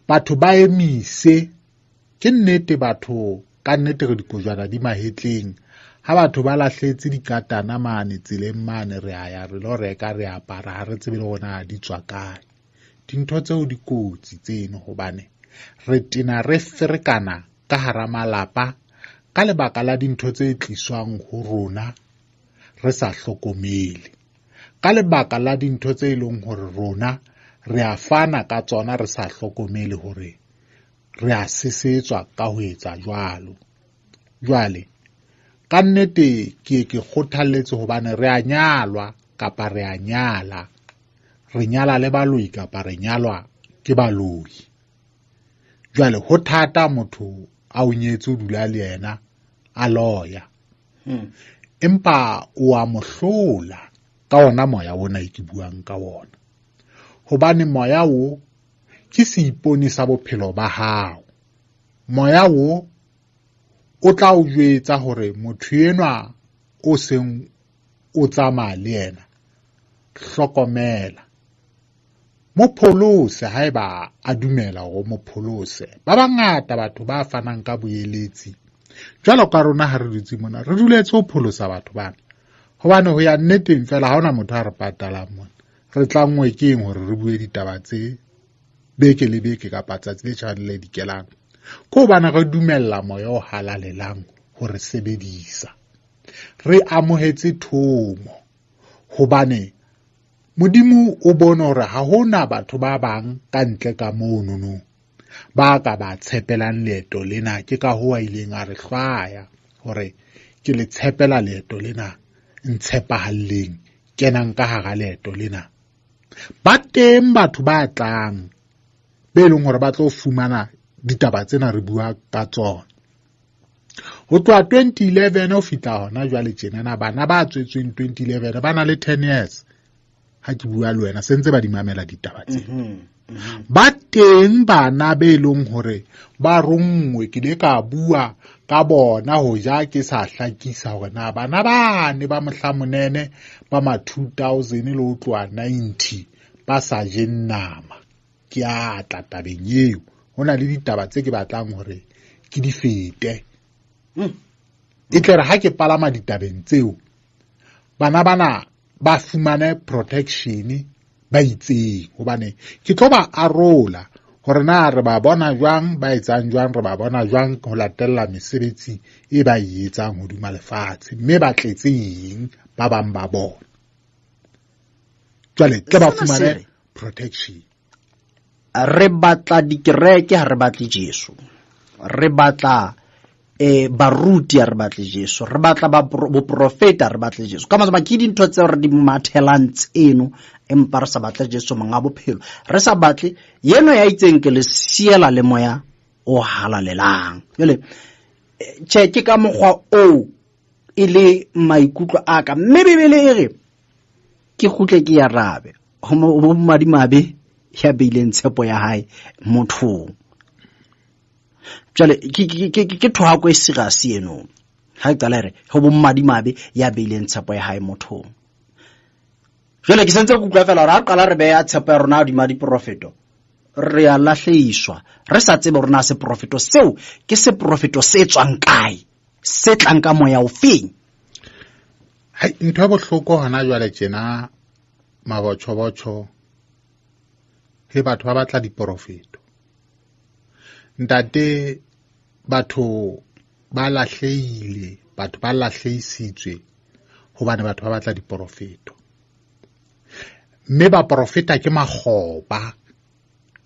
Batho ba emise, ke nnete batho ka nnete re dikojwana di mahetleng. Ha batho ba lahletse dikatana mane tseleng mane, re a ya re lo reka, re apara, ha re tsebe le hore na di tswa kae. Dintho tseo di kotsi tseno, hobane re tena re ferekana ka hara malapa ka lebaka la dintho tse tliswang ho rona re sa hlokomele, ka lebaka la dintho tse leng hore rona re a fana ka tsona re sa hlokomele hore re a sesetswa ka ho etsa jwalo. Jwale ka nnete ke ye ke kgothalletse, hobane re a nyalwa kapa re a nyala, re nyala le baloi kapa re nyalwa ke baloi. Jwale ho thata motho a o nyetse o dula le yena a loya, empa o a mo hlola ka ona moya ona e ke buang ka ona, hobane moya o ke seipone sa bophelo ba hao. Moya o o tla o jwetsa hore motho enwa o seng o tsamaya le yena, hlokomela, mo pholose haeba a dumela hore o mo pholose. Ba bangata batho ba fanang ka boeletsi jwalo ka rona ha re dutse mona, re duletse ho pholosa batho bana, hobane ho ya nneteng fela ha hona motho a re patalang mona. Re tlanngwe ke eng hore re bue ditaba tse beke le beke kapa tsatsi le tjhabang le le dikelang? Ke hobane re dumella moya o halalelang ho re sebedisa. Re amohetse thomo hobane Modimo o bone hore ha hona batho ba bang ka ntle ka monono ba ka ba tshepelang leeto lena. Ke ka hoo a ileng a re hlwaya hore ke le tshepela leeto lena, ntshepahalleng, kenang ka hara leeto lena. Ba teng batho ba tlang be leng hore ba tlo fumana ditaba tsena re bua ka tsona. Ho tloha 2011 ho fihla hona jwale tjenana, bana ba tswetsweng 2011 ba na le 10 years. Ha ke bua le wena se ntse ba di mamela ditaba tse. Ba teng bana be leng hore ba ronngwe, ke ile ka bua ka bona ho ja ke sa hlakisa hore na bana bane ba mohla monene ba ma 2000 le ho tloha 90 ba sa jeng nama. Ke a tla tabeng eo, ho na le ditaba tse ke batlang hore ke di fete. E tle re ha ke palama ditabeng tseo, bana bana ba fumane protection ba itseng, hobane ke tlo ba arola hore na re ba bona jwang, ba etsang jwang, re ba bona jwang ho latella mesebetsi e ba e etsang hodima lefatshe, mme ba tletse eng ba bang ba bona. Jwale tle ba fumane protection. Re batla dikereke, ha re batle Jesu. Re batla baruti, ha re batle Jesu. Re batla boprofeta, ha re batle Jesu. Ka mantswe a mang, ke dintho tseo re di mathelang tseno, empa re sa batle Jesu monga bophelo. Re sa batle yeno ya itseng ke le siela le moya o halalelang. Jwale, tjhe, ke ka mokgwa oo e le maikutlo a ka. Mme Bibele e re ke kgutle ke ya rabe ho madimabe ya beileng tshepo ya hae mothong. Jwale ke thohako e serious eno. Ha e qala e re ho bomadimabe ya beileng tshepo ya hae mothong. Jwale ke sentse ke utlwa fela hore ha qala re beha tshepo ya rona hodima diprofeto, re a lahlehiswa, re sa tsebe hore na seprofeto seo ke seprofeto se tswang kae, se tlang ka moya ofeng. Hai, ntho ya bohloko hona jwale tjena mabotjhobotjho, he batho ba batla diprofeto. Ntate, batho ba lahlehile, batho ba lahlehisitswe hobane batho ba batla diprofeto. Mme baprofeta ke makgoba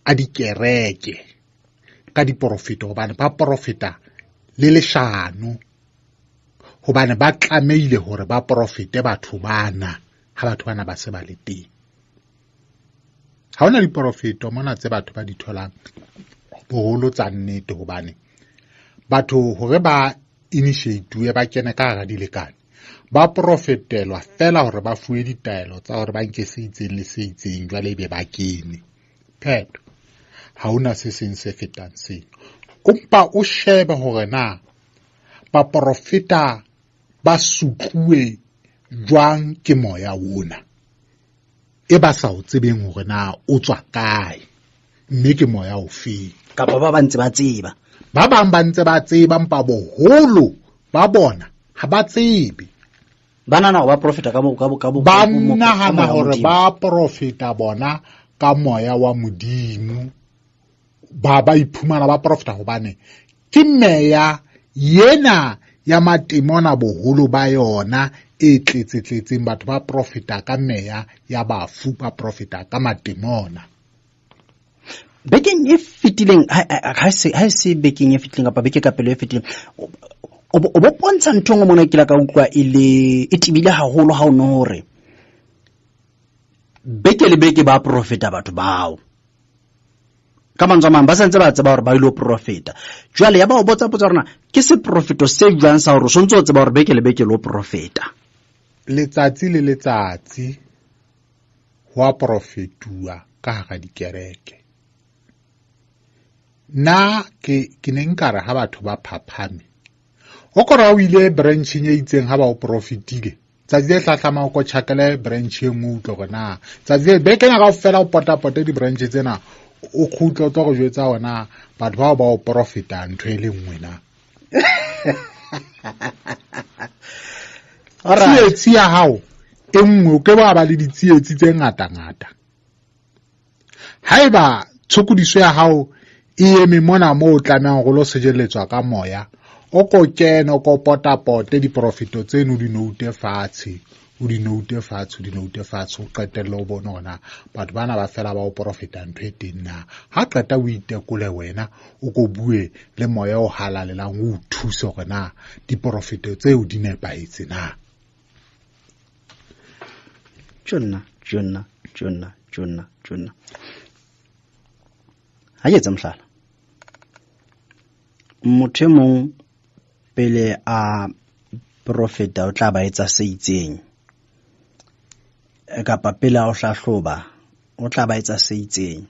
a dikereke ka diprofeto, hobane ba profeta le leshano, hobane ba tlamehile hore ba profete batho bana ha batho bana ba se ba le teng. Ha hona diprofeto mona tse batho ba di tholang boholo tsa nnete, hobane batho hore ba initiate-uwe ba kene ka hara dilekane, ba profetelwa fela hore ba fuwe ditaelo tsa hore ba nke se itseng le se itseng, jwale ebe ba kene. Phetho, ha hona se seng se fetang seno. Empa o shebe hore na baprofeta ba sutluwe jwang ke moya ona e ba sa o tsebeng hore na o tswa kae, mme ke moya ofeng. Kapa ba ba ntse ba tseba. Ba bang ba ntse ba tseba, empa boholo ba bona ha ba tsebe. Ba nahana hore ba profeta ka bo, ka bo, ka bo, Ba ka bo, ka nahana moya wa hore Modimo. ba profeta bona ka moya wa Modimo. Ba ba iphumana ba profeta hobane ke meya yena ya matemona boholo ba yona e tletsetletseng. Batho ba profeta ka meya ya bafu, ba profeta ka matemona. Bekeng e fetileng, ha e se bekeng e fetileng kapa beke ka pele e fetileng, o bo pontsha ntho e nngwe mona ke la ka utlwa e le, e tebile haholo ha o no hore beke le beke ba profeta batho bao. Ka mantswe a mang, ba santse ba tseba hore ba ilo profeta. Jwale ya ba o botsa potso ya rona, ke seprofeto se jwang sa hore o sontse o tseba hore beke le beke lo profeta? Letsatsi le letsatsi ho a profetuwa ka hara dikereke. Nna ke ne nka re ha batho ba phaphame, o kore ha o ile brancheng e itseng ha ba o profetile, tsatsi le hlahlamang o ko tjhakele branch e nngwe, utlwe hore na tsatsi le beke ena kaofela o potapote di-branch tsena, o kgutle o tlo re jwetsa hore na batho bao ba o profeta ntho e le nngwe na. Alright. Tsietsi ya hao E nngwe o ke ba ba le ditsietsi tse ngata-ngata. Haeba tshokodiso ya hao e eme mona moo o tlamehang go lo sejelletswa ka moya, o ko kene o ko potapote diprofeto tseno o di noute fatshe, o di noute fatshe, o di noute fatshe, o qetelle o bone hore na batho bana ba fela ba o profeta ntho e teng na. Ha qeta o itekole wena, o ko bue le moya o halalelang o o thuse hore na diprofeto tseo di nepahetse na. Tjonna, tjonna, tjonna, tjonna, tjonna. Ha ke etse mohlala. Motho e mong pele a profeta o tla ba etsa se itseng, kapa pele a o hlahloba o tla ba etsa se itseng.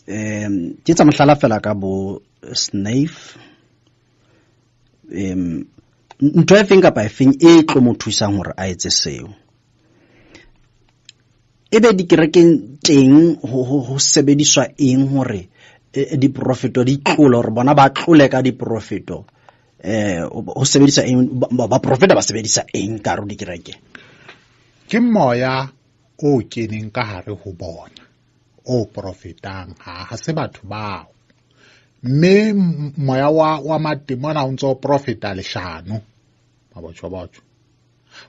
Ke etsa mohlala fela ka bo Snafe. Ntho e feng kapa e feng e tlo mo thusang hore a etse seo. Ebe dikerekeng teng ho sebediswa eng hore diprofeto di tlole, hore bona ba tlole ka diprofeto? Ho sebedisa eng, baprofeta ba sebedisa eng ka hare ho dikereke? Ke moya o keneng ka hare ho bona o profetang, ha se batho bao. Mme moya wa matemona o ntse o profeta leshano, mabotjho-botjho.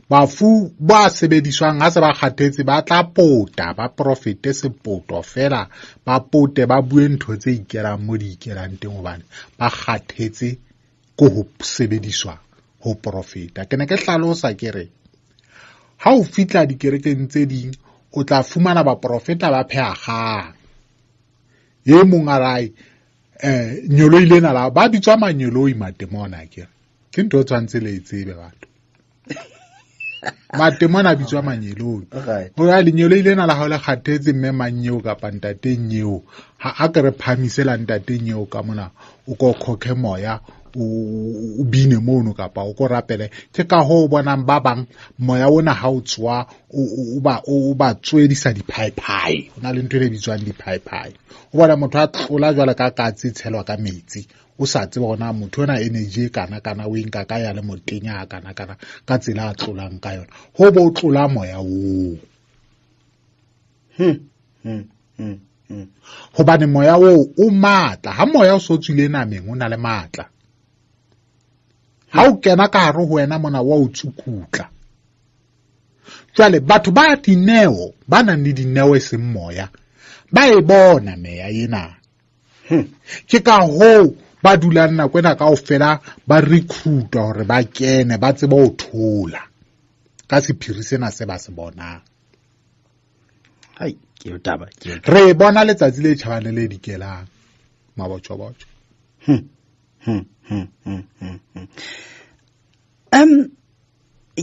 Bafu ba sebediswang ha se ba kgathetse ba tla pota, ba profete sepoto fela, ba pote ba bue ntho tse ikelang mo di ikelang teng hobane ba kgathetse ko ho sebediswa ho profeta. Ke ne ke hlalosa ke re ha o fihla dikerekeng tse ding o tla fumana baprofeta ba pheha kgang. E mong a re, nyoloi lena la ba bitswa manyoloi matemona ke re. Ke ntho e tshwanetse le e tsebe batho. Matemona a bitswa manyeloi. Ho ya lenyoloi lena la hao le kgathetse mme mannyeo kapa ntate nyeo. Ha a ke re phamise la ntate nyeo ka mona o ko khokhe moya o bine mono kapa o ko rapele. Ke ka hoo o bonang ba bang moya ona ha o tswa o ba tswedisa diphaephai. Ho na le ntho e bitswang diphaephai. O bona motho a tlola jwale ka katse tshelwa ka metsi. O sa tsebe hore na motho ona energy e kana kana o e nka ka ya le motenya a kana kana ka tsela a tlolang ka yona. Ho bo tlola moya oo. Hobane moya oo o matla. Ha moya o so tswile nameng o na le matla. Ha o kena ka hare ho wena mona wa o tsukutla. Jwale batho ba dineo, ba nang le dineo e seng moya, ba e bona meya ena. Ke ka hoo ba dulang nako ena kaofela ba recruitwa hore ba kene, ba tsebe ho thola ka sephiri sena se ba se bonang. Hai, ke taba, ke re bona letsatsi le tjhabang le le dikelang, mabotjho-botjho.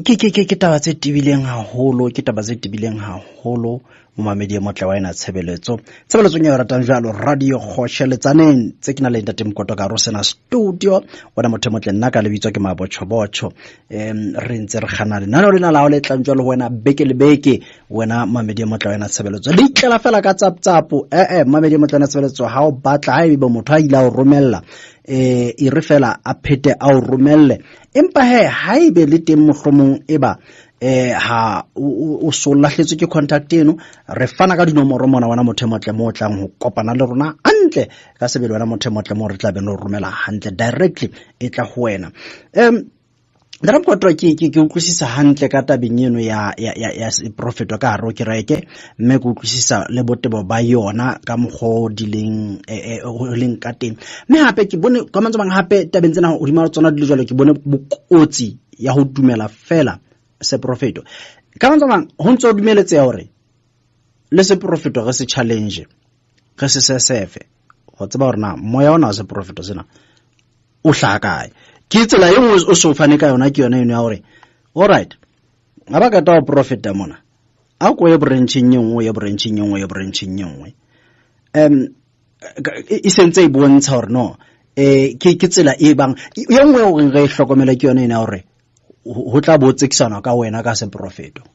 Ke taba tse tebileng haholo, ke taba tse tebileng haholo, momamedi e motle wa ena tshebeletso. Tshebeletsong ya ratang jwalo, Radio Kgoshe Letsaneng, tse ke na le Ntate Mokoto ka hare ho sena studio. Wena motho e motle, nna ka lebitso ke Mabotjho-botjho. Re ntse re kganna lenaneo lena la hao le tlang jwalo ho wena beke le beke, wena mamedi e motle wa ena tshebeletso. Le itlela fela ka tsap-tsapo. Mamedi e motle wa ena tshebeletso, ha o batla, ha ebe motho a ile a o romella, e re fela a phete a o romelle. Empa he, ha ebe le teng mohlomong eba, ha o so lahletswe ke contact eno, re fana ka dinomoro mona wena motho e motle moo o tlang ho kopana le rona hantle ka sebele, wena motho e motle moo re tla beng re romela hantle directly e tla ho wena. Ntate Mokoto, ke utlwisisa hantle ka tabeng eno ya seprofeto ka hare ho kereke, mme ke utlwisisa le botebo ba yona ka mokgwa o di leng, o leng ka teng. Mme hape ke bone ka mantswe a mang hape tabeng tsena hodima tsona di le jwalo, ke bone bokotsi ya ho dumela fela seprofeto. Ka mantswe a mang, ho ntse ho dumeletseha hore le seprofeto re se challenge, re se sesefe, ho tseba hore na moya ona wa seprofeto sena o hlaha kae. Ke tsela e nngwe o so fane ka yona, ke yona eno ya hore all right, ha ba qeta ho profeta mona, a ko ye brancheng e nngwe, ye brancheng e nngwe, ye brancheng e nngwe. E sentse e bontsha hore no, ke tsela e bang e nngwe e horeng re e hlokomele ke yona ena ya hore ho tla bo tsekisana ka wena ka seprofeto.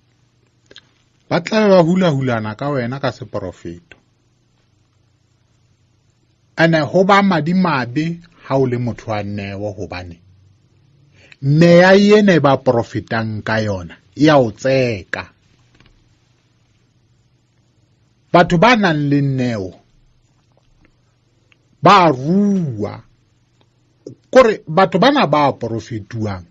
Ba tla be ba hula-hulana ka wena ka seprofeto. Ene ho ba madimabe ha o le motho wa neo, hobane meya ena e ba profetang ka yona e a o tseka. Batho ba nang le neo ba rua, kore batho bana ba porofetuwang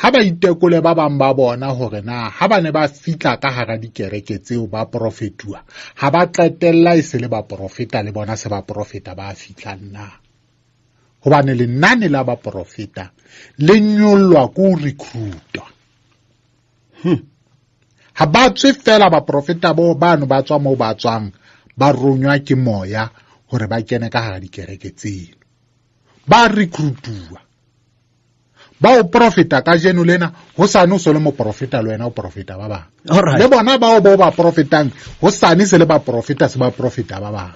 ha ba itekole ba bang ba bona hore na ha ba ne ba fihla ka hara dikereke tseo ba porofetuwa, ha ba qetella e se le baporofeta le bona se baporofeta ba fihlang na. Hobane lenane la baporofeta le nyollwa ke ho recruitwa. Ha ba tswe fela baporofeta bo bano ba tswa moo ba tswang, ba ronywa ke moya hore ba kene ka hara dikereke tseno. Ba recruituwa. Ba o profeta kajeno lena, hosane o so le moprofeta le wena o profeta ba bang. Le bona bao bo ba profetang, hosane se le ba profeta se ba profeta ba bang.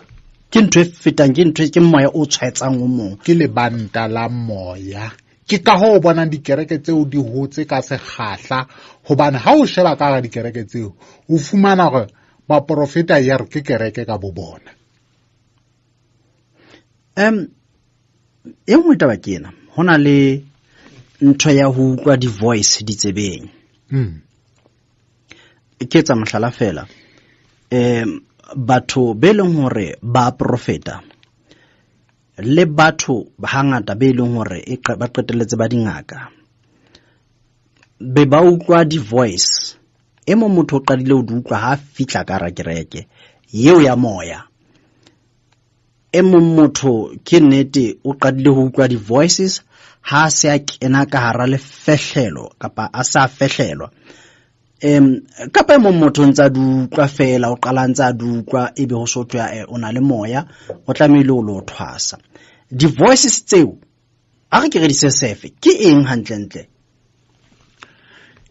Ke ntho e fetang, ke ntho ke moya o tshwaetsang o mong. Ke lebanta la moya. Ke ka hoo o bonang dikereke tseo di hotse ka sekgahla, hobane ha o sheba ka hara dikereke tseo, o fumana hore baprofeta ya re ke kereke ka bo bona. E nngwe taba ke ena, ho na le ntho ya ho utlwa di-voice ditsebeng. Ke etsa mohlala fela. Batho be leng hore ba profeta le batho hangata be leng hore e ba qetelletse ba dingaka, be ba utlwa di-voice. E mong motho o qadile ho di utlwa ha fihla ka hara kereke eo ya moya. E mong motho ke nnete o qadile ho utlwa di-voices ha se a kena ka hara lefehlelo kapa a sa fehlelwa. Kapa e mong motho o ntse a di utlwa fela, o qala ntse a di utlwa, ebe ho so thwe, o na le moya, o tlamehile o lo thwasa. Di-voices tseo, a re ke re di sesefe, ke eng hantlentle?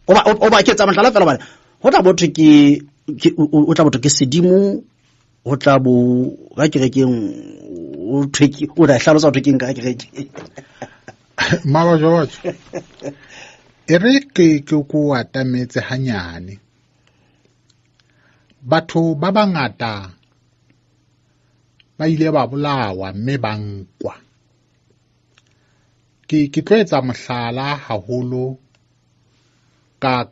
Oba ke etsa mohlala fela hobane ho tla bo thwe ke, ke, o, o tla bo thwe ke sedimo, ho tla bo ka kerekeng, o thwe ke, o tla hlalosa ho thwe ke eng ka kerekeng. Mama George, e re ke ke ko atametse hanyane. Batho ba bangata ba ile ba bolawa mme ba nkwa. Ke tlo etsa mohlala haholo ka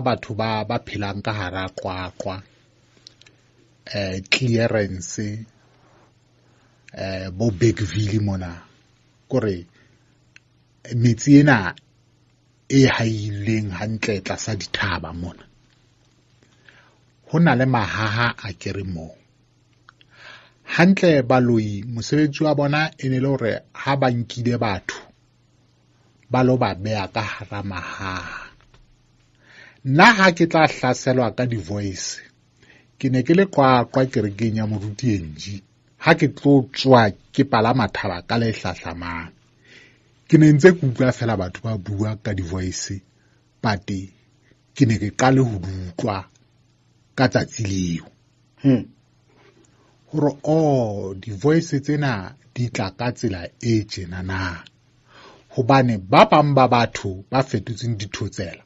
batho ba phelang ka hara Qwaqwa. Clearance, bo Bergville mona, kore metsi ena e haileng hantle tlasa dithaba mona. Ho na le mahaha a kere moo. Hantle baloi mosebetsi wa bona e ne le hore ha ba nkile batho ba lo ba beha ka hara mahaha. Nna ha ke tla hlaselwa ka di-voice, ke ne ke le Qwaqwa kerekeng ya Moruti Enji. Ha ke tlo tswa ke palama thaba ka le hlahlamang, ke ne ntse ke utlwa fela batho ba bua ka di-voice, but ke ne ke qale ho di utlwa ka tsatsi leo. Hore, oh, di-voice tsena di tla ka tsela e tjena na. Hobane ba bang ba batho ba fetotseng dithotsela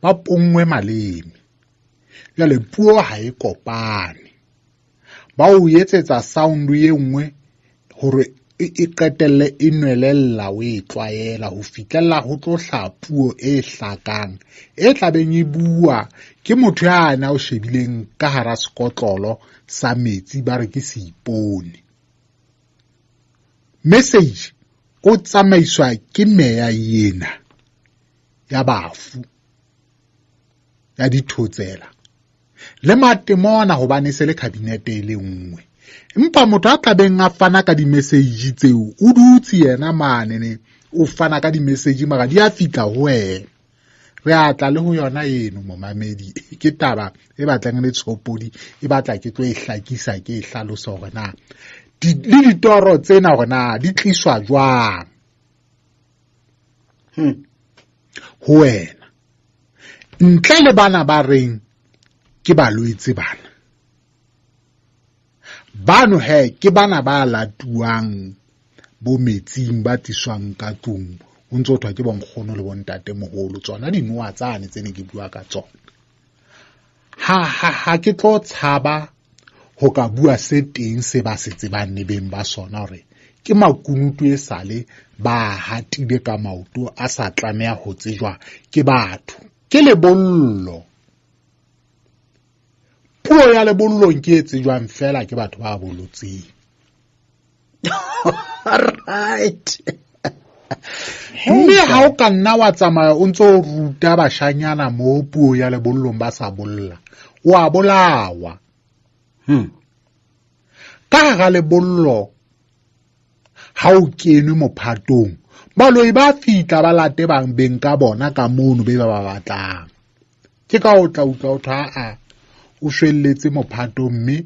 ba ponngwe maleme. Jwale puo ha e kopane. Ba o etsetsa sound e nngwe hore e qetelle e nwelella o e tlwaela ho fihlella ho tlo hlaha puo e hlakang e tlabeng e bua ke motho ya na o shebileng ka hara sekotlolo sa metsi ba re ke seipone. Message o tsamaiswa ke meya ena ya bafu ya dithotsela le matemona hobane e se le kabinete e le nngwe. Empa motho a tlabeng a fana ka di-message tseo, o dutse yena mane ne, o fana ka di-message mara di a fihla ho wena. Re a tla le ho yona eno momamedi, ke taba e batlang le tshopodi, e batla ke tlo e hlakisa, ke e hlalosa hore na le ditoro tsena hore na di tliswa jwang ho wena. Ntle le bana ba reng ke balwetse bana, bano he ke bana ba latuwang bo metsing ba tliswang ka tlung, ho ntso thwa ke bonkgono le bontate moholo, tsona dinoha tsane tse ne ke bua ka tsona. Ha ke tlo tshaba ho ka bua se teng se ba se tsebang le beng ba sona hore ke makunutu e sale ba hatile ka maoto a sa tlameha ho tsejwa ke batho. Ke lebollo. Puo ya lebollong ke e tsejwang fela ke batho ba bolotseng. Right. Mme ha o ka nna wa tsamaya o ntse o ruta bashanyana mo puo ya lebollong ba sa bolla, o a bolawa. Ka hara lebollo ha o kenwe mophatong, baloi ba fihla ba late bang beng ka bona ka mono be ba ba batlang. Ke ka o tla utlwa o thwa a o shwelletse mophatong mme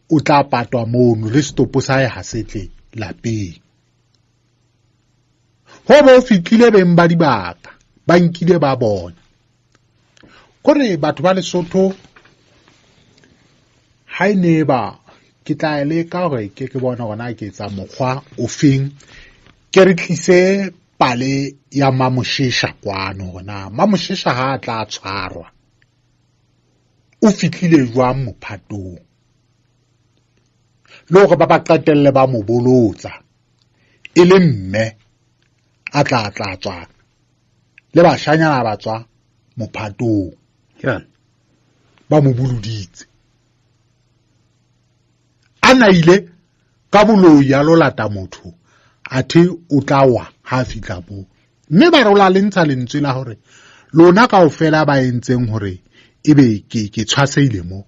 o tla patwa mono le setopo sa hae ha se tle lapeng. Ho bo fihlile beng ba dibaka ba nkile ba bona. Kore batho ba Lesotho ha e ne ba ke tla leka hore ke ke bone hore na ke etsa mokgwa ofeng, ke re tlise pale ya Mamoshesha kwano hore na Mamoshesha ha a tla tshwarwa o fihlile jwang mophatong, le hore ba ba qetelle ba mo bolotsa e le mme a tla tla tswa le bashanyana ba tswa mophatong ba mo boloditse a naile ka boloi ya lo lata motho athe o tla wa ha a fihla moo. Mme ba rola le ntsha lentswe la hore lona kaofela ba entseng hore ebe ke tshwaseile mo,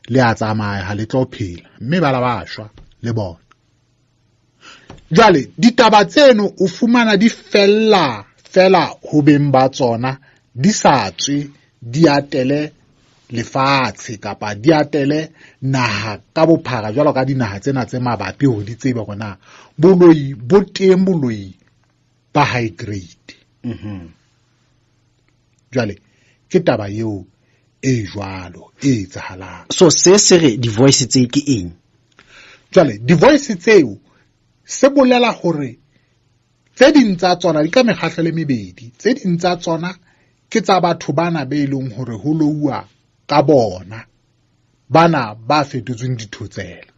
le a tsamaya ha le tlo phela. Mme ba la ba shwa le bona. Jwale ditaba tseno o fumana di fella fela ho beng ba tsona, di sa tswe di atele lefatshe kapa di atele naha ka bophara jwalo ka dinaha tsena tse mabapi hore di tsebe hore na boloi bo teng, boloi ba high grade. Jwale ke taba eo e jwalo e etsahalang. So se se re di-voice tse ke eng? Jwale di-voice tseo se bolela hore tse ding tsa tsona di ka mekgahlelo e mebedi, tse ding tsa tsona ke tsa batho bana be leng hore ho louwa ka bona, bana ba fetotsweng dithotsela.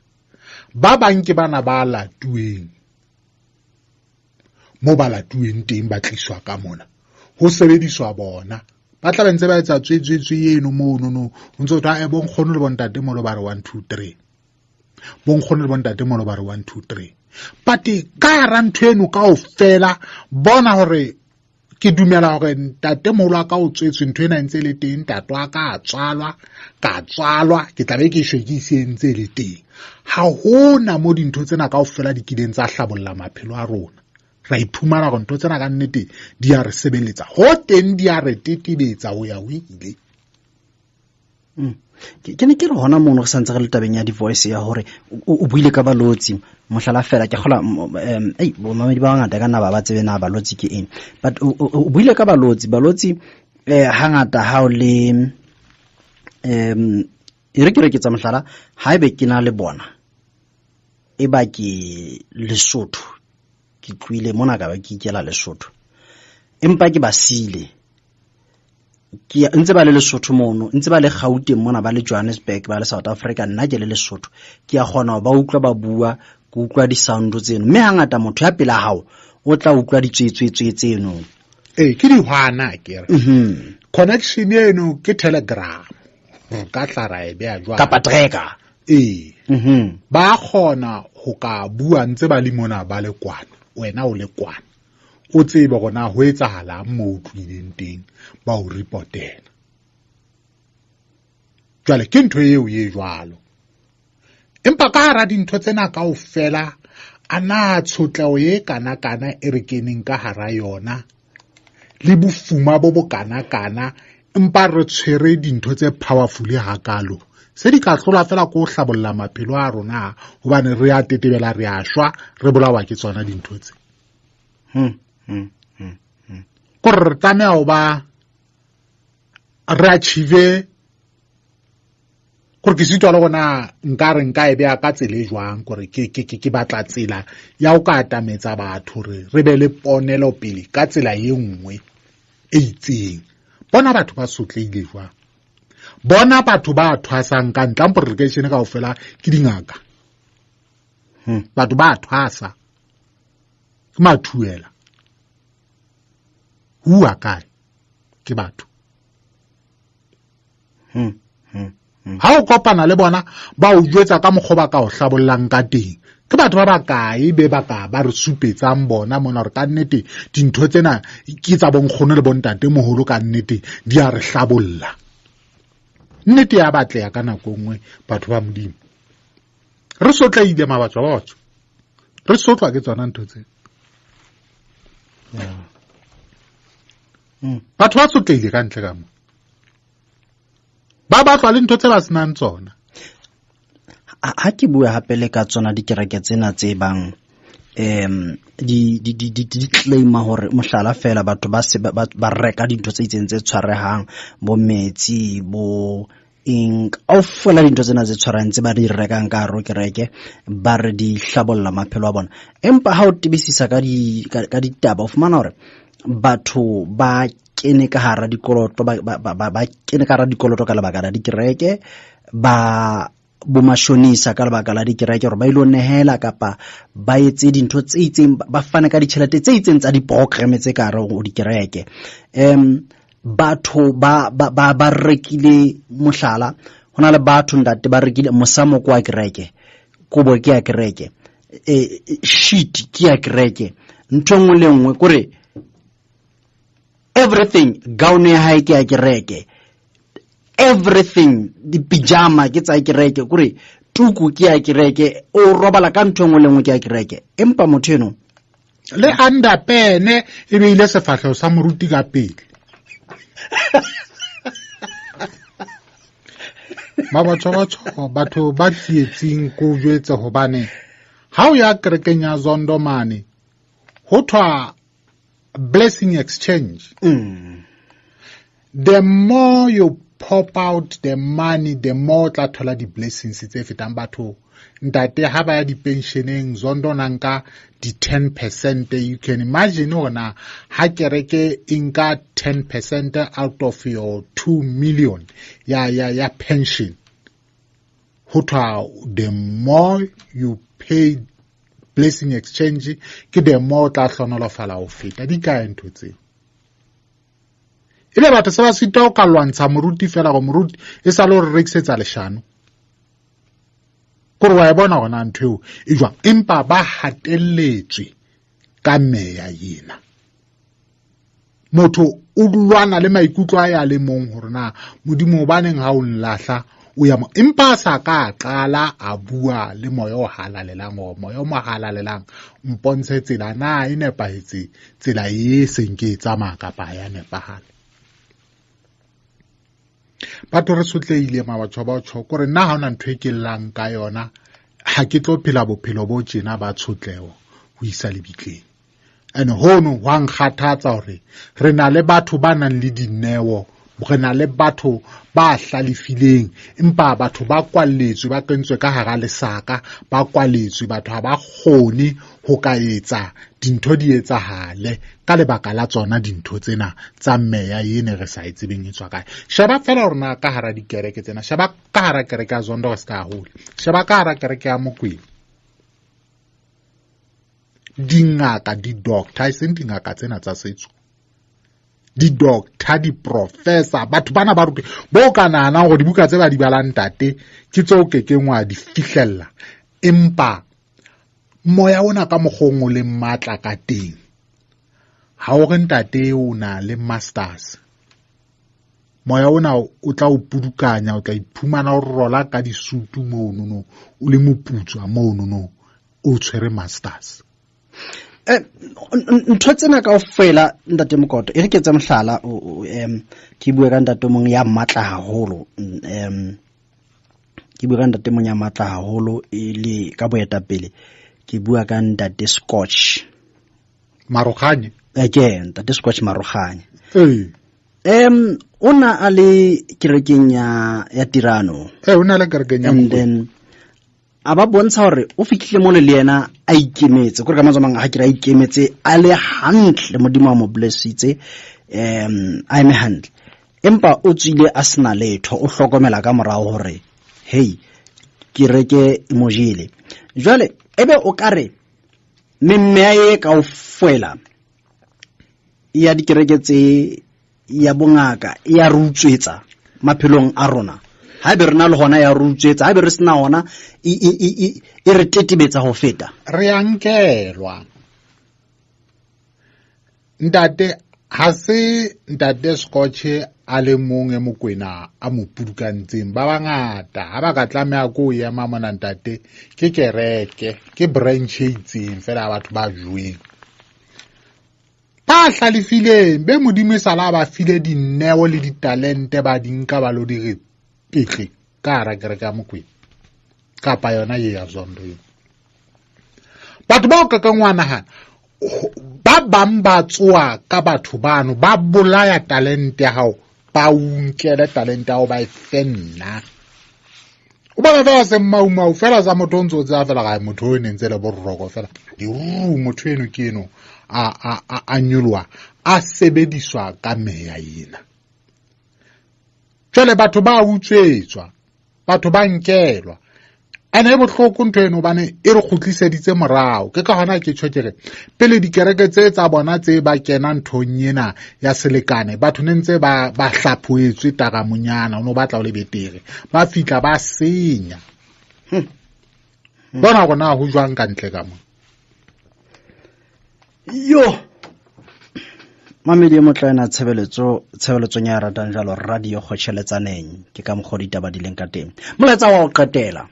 Ba bang ke bana ba latuweng mo ba latuweng teng, ba tliswa ka mona ho sebediswa bona. Ba tla be ntse ba etsa tswetswetswe eno mono no, ho ntse ho thwa, bonkgono le bontatemolo ba re 1 2 3, bonkgono le bontatemolo ba re 1 2 3. But ka hara ntho eno kaofela, bona hore ke dumela hore ntatemoholo wa ka o tswetswe ntho ena e ntse e le teng, ntate wa ka a tswalwa, ka tswalwa, ke tla be ke shwe ke ise e ntse e le teng. Ha hona mo dintho tsena kaofela di kileng tsa hlabolla maphelo a rona. Ra iphumana hore ntho tsena ka nnete di a re sebeletsa, ho teng di a re tetebetsa ho ya ho ile. Ke ne ke re hona mono re santse re le tabeng ya di-voice ya hore o buile ka balotsi, mohlala fela ke kgola, ei, bomamedi ba bangata ka nna ba ba tsebe na balotsi ke eng, but o buile ka balotsi. Balotsi, hangata ha o le, e re ke re ke tsa mohlala, haebe ke na le bona e ba ke Lesotho, ke tlohile mona ka ba ke ikela Lesotho, empa ke ba siile, ke ntse ba le Lesotho mono, ntse ba le Gauteng mona, ba le Johannesburg, ba le South Africa, nna ke le Lesotho, ke a kgona ho ba utlwa ba bua, ke utlwa di-sound tseno, mme hangata motho ya pela hao o tla utlwa ditswetswetswe tseno. Ee, ke dihwana ke re. Connection eno ke Telegram, re ka tla ra e beha jwang? Kapa tracker. Ee. Ba kgona ho ka bua ntse ba le mona ba le kwana, wena o le kwana, o tsebe hore na ho etsahalang moo o tlohileng teng, ba o reportela. Jwale ke ntho eo e jwalo. Empa ka hara dintho tsena kaofela, a na tshotleho e kana-kana e re keneng ka hara yona, le bofuma bo bo kana-kana, empa re tshwere dintho tse powerful hakalo. Se di ka hlola fela ko hlabolla maphelo a rona, hobane re a tetebela, re a shwa, re bolawa ke tsona dintho tse. Kore re tlameha ho ba re achieve, kore ke sitwa le gona nka re nka e beha ka tsela e jwang, kore ke batla tsela ya ho ka atametsa batho re re be le ponelo pele ka tsela e nngwe e itseng. Bona batho ba sotlehile jwang, bona batho ba thwasang ka ntle, ampore lekeishene kaofela ke dingaka. Batho ba thwasa ke mathuela, hua kae ke batho. Ha o kopana le bona ba o jwetsa ka mokgwa ba ka o hlabollang ka teng. Ke batho ba bakae be ba ka ba re supetsang bona mona hore ka nnete dintho tsena ke tsa bonkgono le bontate moholo, ka nnete di a re hlabolla. Nnete ya batleha ka nako nngwe, batho ba Modimo. Re sotleile mabatho ba batho. Re sotlwa ke tsona ntho tsena. Batho ba sotlehile ka ntle ka mo. Ba batlwa le ntho tse ba senang tsona. Ha ke bua hape le ka tsona dikereke tsena tse bang di claima hore mohlala fela batho ba se ba reka dintho tse itseng tse tshwarehang, bo metsi, bo eng, kaofela dintho tsena tse tshwarang tse ba di rekang ka hare ho kereke, ba re di hlabolla maphelo a bona. Empa ha o tebisisa ka ditaba, o fumana hore batho ba kene ka hara dikoloto, ba kene ka hara dikoloto ka lebaka la dikereke, ba bomashonisa ka lebaka la dikereke, hore ba ilo nehela kapa ba etse dintho tse itseng, ba fane ka ditjhelete tse itseng tsa di-programme tse ka hare ho dikereke. Batho ba rekile, mohlala, ho na le batho ntate ba rekile mosamo kwa kereke, kobo ke ya kereke, sheet ke ya kereke, ntho e nngwe le nngwe, kore everything, gown ya hae ke ya kereke, everything, dipijama ke tsa kereke, kore tuku ke ya kereke, o robala ka ntho e nngwe le nngwe ke ya kereke. Empa motho eno le underpene e beile sefahleho sa moruti ka pele. Mabatho batho ba tsietsing ko jwetse, hobane ha o ya kerekeng ya Zondo mane ho thwa blessing exchange. The more you pop out the money, the more tla thola di-blessings tse fetang batho. Ntate ha ba ya di-pensioneng, Zondo na nka di-10%. You can imagine hore na ha kereke e nka 10% out of your 2 million ya pension. Ho thwa the more you pay blessing exchange, ke the more tla hlonolofala ho feta. Di kae ntho tseo? Ebe batho se ba sita ho ka lwantsha moruti fela, gore moruti e sa le hore rekisetsa leshano. Kore wa e bona hore na ntho eo e jwang, empa ba hatelletswe ka meya ena. Motho o lwana le maikutlo a ya le mong hore na Modimo hobaneng ha o nlahla, o ya mo, empa a sa ka qala a bua le moya o halalelang, hore moya o mo halalelang mpontshe tsela na e nepahetse, tsela e seng ke e tsamaya kapa ha ya nepahala. Batho re sotlehile mabatho ba tjho, kore nna ha hona ntho e ke llang ka yona, ha ke tlo phela bophelo bo tjena ba tshotleho ho isa lebitleng. And hono ho a nkgathatsa hore re na le batho ba nang le dineo, re na le batho ba hlalefileng, empa batho ba kwalletswe, ba kentswe ka hara lesaka, ba kwaletswe, batho ha ba kgone ho ka etsa dintho di etsahale ka lebaka la tsona dintho tsena tsa meya ene re sa e tsebeng e tswa kae. Sheba fela hore na ka hara dikereke tsena, sheba ka hara kereke ya Zondo re ska hole, sheba ka hara kereke ya Mokwena, dingaka, di-doctor, e seng dingaka tsena tsa setso, di-doctor, di-professor, batho bana ba rute bo ka nahanang hore dibuka tse ba di balang ntate ke tseo kekeng wa di fihlella, empa moya ona ka mokgong o leng matla ka teng, ha o re ntate o na le masters, moya ona o tla o pudukanya, o tla iphumana o rola ka disutu monono, o le moputswa monono, o tshwere masters. Ntho tsena kaofela ntate Mokoto, e re ke tse mohlala, ke bue ka ntate mong ya matla haholo, ke bua ka ntate mong ya matla haholo e le ka boetapele, ke bua ka ntate Scotch Marokganye. Ke ntate Scotch Marokganye. O na a le kerekeng ya Tirano. O na le kerekeng ya And then a ba bontsha hore o fihlile mole le yena a ikemetse, kore ka mantswe a mang ha ke re a ikemetse a le hantle, Modimo a mo blessitse, a eme hantle, empa o tswile a sena letho, o hlokomela ka morao hore hey, kereke e mo jele. Jwale ebe o ka re memeya e kaofela ya dikereke tse ya bongaka ya re utswetsa. maphelong a rona? Haebe re na le hona ya re utswetsa, haebe re sena hona e re tetebetsa ho feta. Re a nkelwa. Ntate, ha se ntate Scotch a le mong e Mokwena a mo pudukantseng, ba bangata ha ba ka tlameha ko o ema mona ntate, ke kereke, ke branch e itseng fela ya batho ba joweng. Ba hlalefileng, be Modimo e sala ba file dineo le ditalente, ba di nka ba lo di re petle ka hara kereke ya Mokwena kapa yona ye ya Zondo ena. Batho bao ka kang wa nahana, ba bang ba tsoa ka batho bano, ba bolaya talente ya hao, ba o nkele talente ya hao, ba e fe nna. O bona fela se maumau fela sa motho o ntse o tseba fela gae motho o ne ntse le boroko fela. Diruru motho eno ke eno a nyoloha, a sebediswa ka meya ena. Jwale batho ba utswetswa, batho ba nkelwa. Ene e bohloko ntho eno hobane e re kgutliseditse morao. Ke ka hona ke tjho ke re pele dikereke tse tsa bona tse ba kena nthong ena ya selekane, batho ne ntse ba hlaphoetswe taramonyana, o no batla o le betere, ba fihla ba senya. Bona hore na ho jwang ka ntle ka mo. Yo mamedi e motla ena tshebeletsong ya ratang jwalo radio kgotjheletsaneng, ke ka mokgwa ditaba di leng ka teng. Molaetsa wa ho qetela.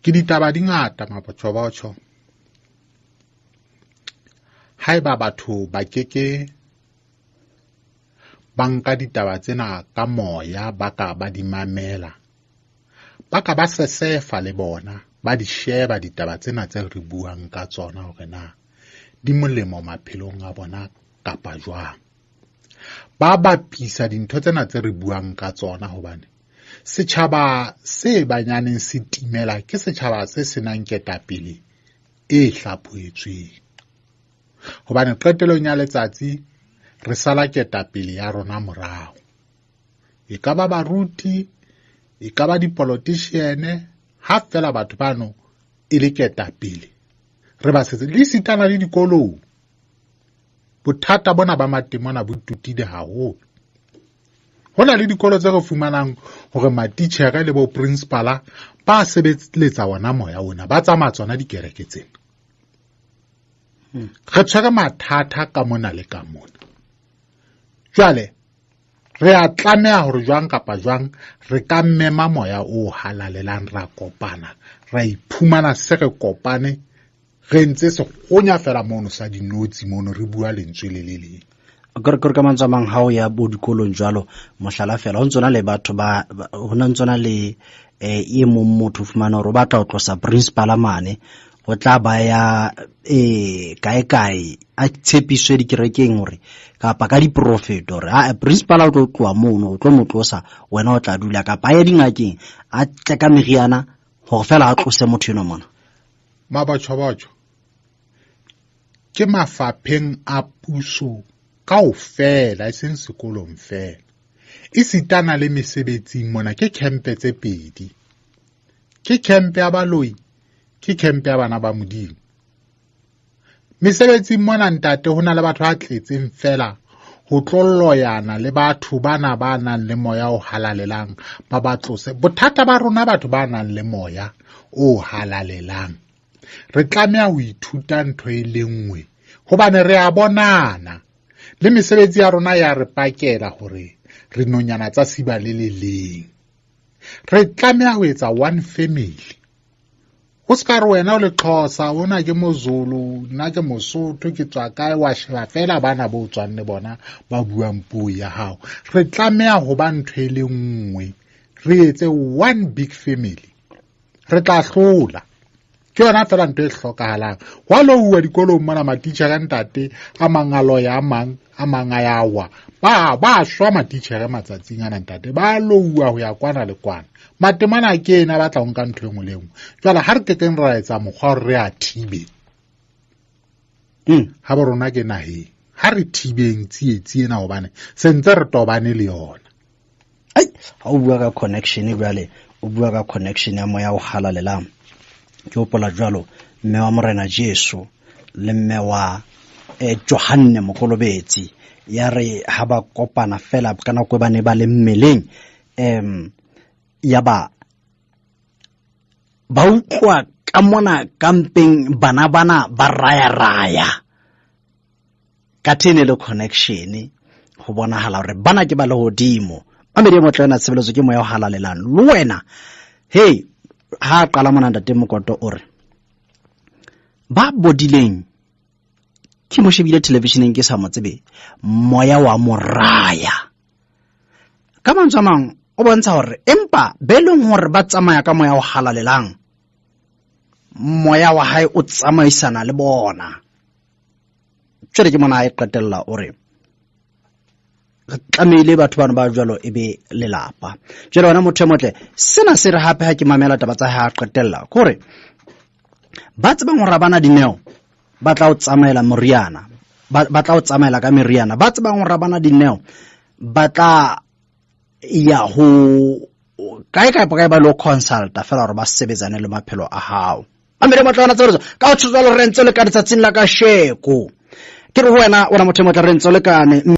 Ke ditaba di ngata mabotjhobotjho. Haeba batho ba keke ba nka ditaba tsena ka moya, ba ka ba di mamela, ba ka ba sesefa le bona, ba di sheba ditaba tsena tse re buang ka tsona hore na di molemo maphelong a bona kapa jwang. Ba bapisa dintho tsena tse re buang ka tsona hobane setjhaba se banyaneng se timela ke setjhaba se senang ketapele e hlaphohetsweng. Hobane qetellong ya letsatsi re sala ketapele ya rona morao. E ka ba baruti, e ka ba dipolitician, ha fela batho bano e le ketapele re ba setse le sitana le dikolong. Bothata bona ba matemona bo tutile haholo. Ho na le dikolo tse re fumanang hore matitjhere le bo principala ba sebeletsa ona moya ona, ba tsamaya tsona dikereke tsena. Re tshwere mathata ka mona le ka mona. Jwale re a tlameha hore jwang kapa jwang re ka mema moya o halalelang, ra kopana, ra iphumana se re kopane, re ntse se gonya fela mono sa dinotshi mono, re bua lentswe le le leng. Kore ka mantswe a mang, ha o ya bo dikolong jwalo, mohlala fela, ho ntse na le batho ba, ho ntse na le, e mong motho o fumana hore o batla ho tlosa principal mane, ho tla ba ya, kae kae, a tshepiswe dikerekeng hore, kapa ka diprofeto hore, ha, principal o tlo tloha mono, o tlo mo tlosa, wena o tla dula, kapa a ye dingakeng, a tle ka meriana hore fela a tlose motho enwa mona. Mabatjhobatjho ke mafapheng a puso kaofela, e seng sekolong fela. E sitana le mesebetsing mona ke campe tse pedi. Ke campe ya baloi, ke campe ya bana ba Modimo. Mesebetsing mona ntate ho na le batho ba tletseng fela ho tlo loyana le batho bana ba nang le moya o halalelang, ba ba tlose. Bothata ba rona batho ba nang le moya o halalelang, re tlameha ho ithuta ntho e le nngwe hobane re a bonana le mesebetsi ya rona ya re pakela hore re nonyana tsa siba le le leng. Re tlameha ho etsa one family. Ho se ka re wena o le Xhosa, ona ke Mozulu, nna ke Mosotho, ke tswa kae, wa sheba fela bana bo tswang le bona ba buang puo ya hao. Re tlameha ho ba ntho e le nngwe, re etse one big family. Re tla hlola. Ke yona fela ntho e hlokahalang. Hwa louwa dikolong mona matitjhere ntate, a mang a loya, a mang a ya wa. Ba shwa matitjhere matsatsing ana ntate, ba louwa ho ya kwana le kwana. Matemana ke ena ba tla nka ntho e nngwe le e nngwe. Jwale ha re kekeng ra etsa mokgwa hore re a thibe. Ha bo rona ke naheng. Ha re thibeng tsietsi ena hobane se ntse re tobane le yona. Ai, ha o bua ka connection jwale, o bua ka connection ya moya o halalelang. Ke hopola jwalo mme wa Morena Jesu le mme wa Johanne Mokolobetsi. Ya re ha ba kopana fela ka nako e ba ne ba le mmeleng, ya ba ba utlwa ka mona kampeng bana bana ba raya-raya ka thene le connection, ho bonahala hore bana ke ba lehodimo. Mamedi e motle, wena tshebeletso ke moya o halalelang le wena. Hey, ha qala mona ntate Mokoto o re ba bodileng ke mo shebile televisioneng ke sa mo tsebe, moya wa moraya. Ka mantswe a mang o bontsha hore empa be leng hore ba tsamaya ka moya o halalelang, moya wa hae o tsamaisana le bona. Jwale ke mona e qetella o re re tlamehile batho bano ba jwalo e be lelapa. Jwale wena motho e motle, sena se re hape ha ke mamela taba tsa hae a qetella ke hore ba tsebang hore ha bana dineo ba tla o tsamaela moriana, ba tla o tsamaela ka meriana. Ba tsebang hore ha bana dineo ba tla ya ho kae kae kae ba lo consulta fela hore ba sebetsane le maphelo a hao. Mamedi motle, wena tshebeletso ka ho tshotsa le re ntse le ka letsatsing la kasheko. Ke re ho wena, wena motho e motle, re ntse le kane.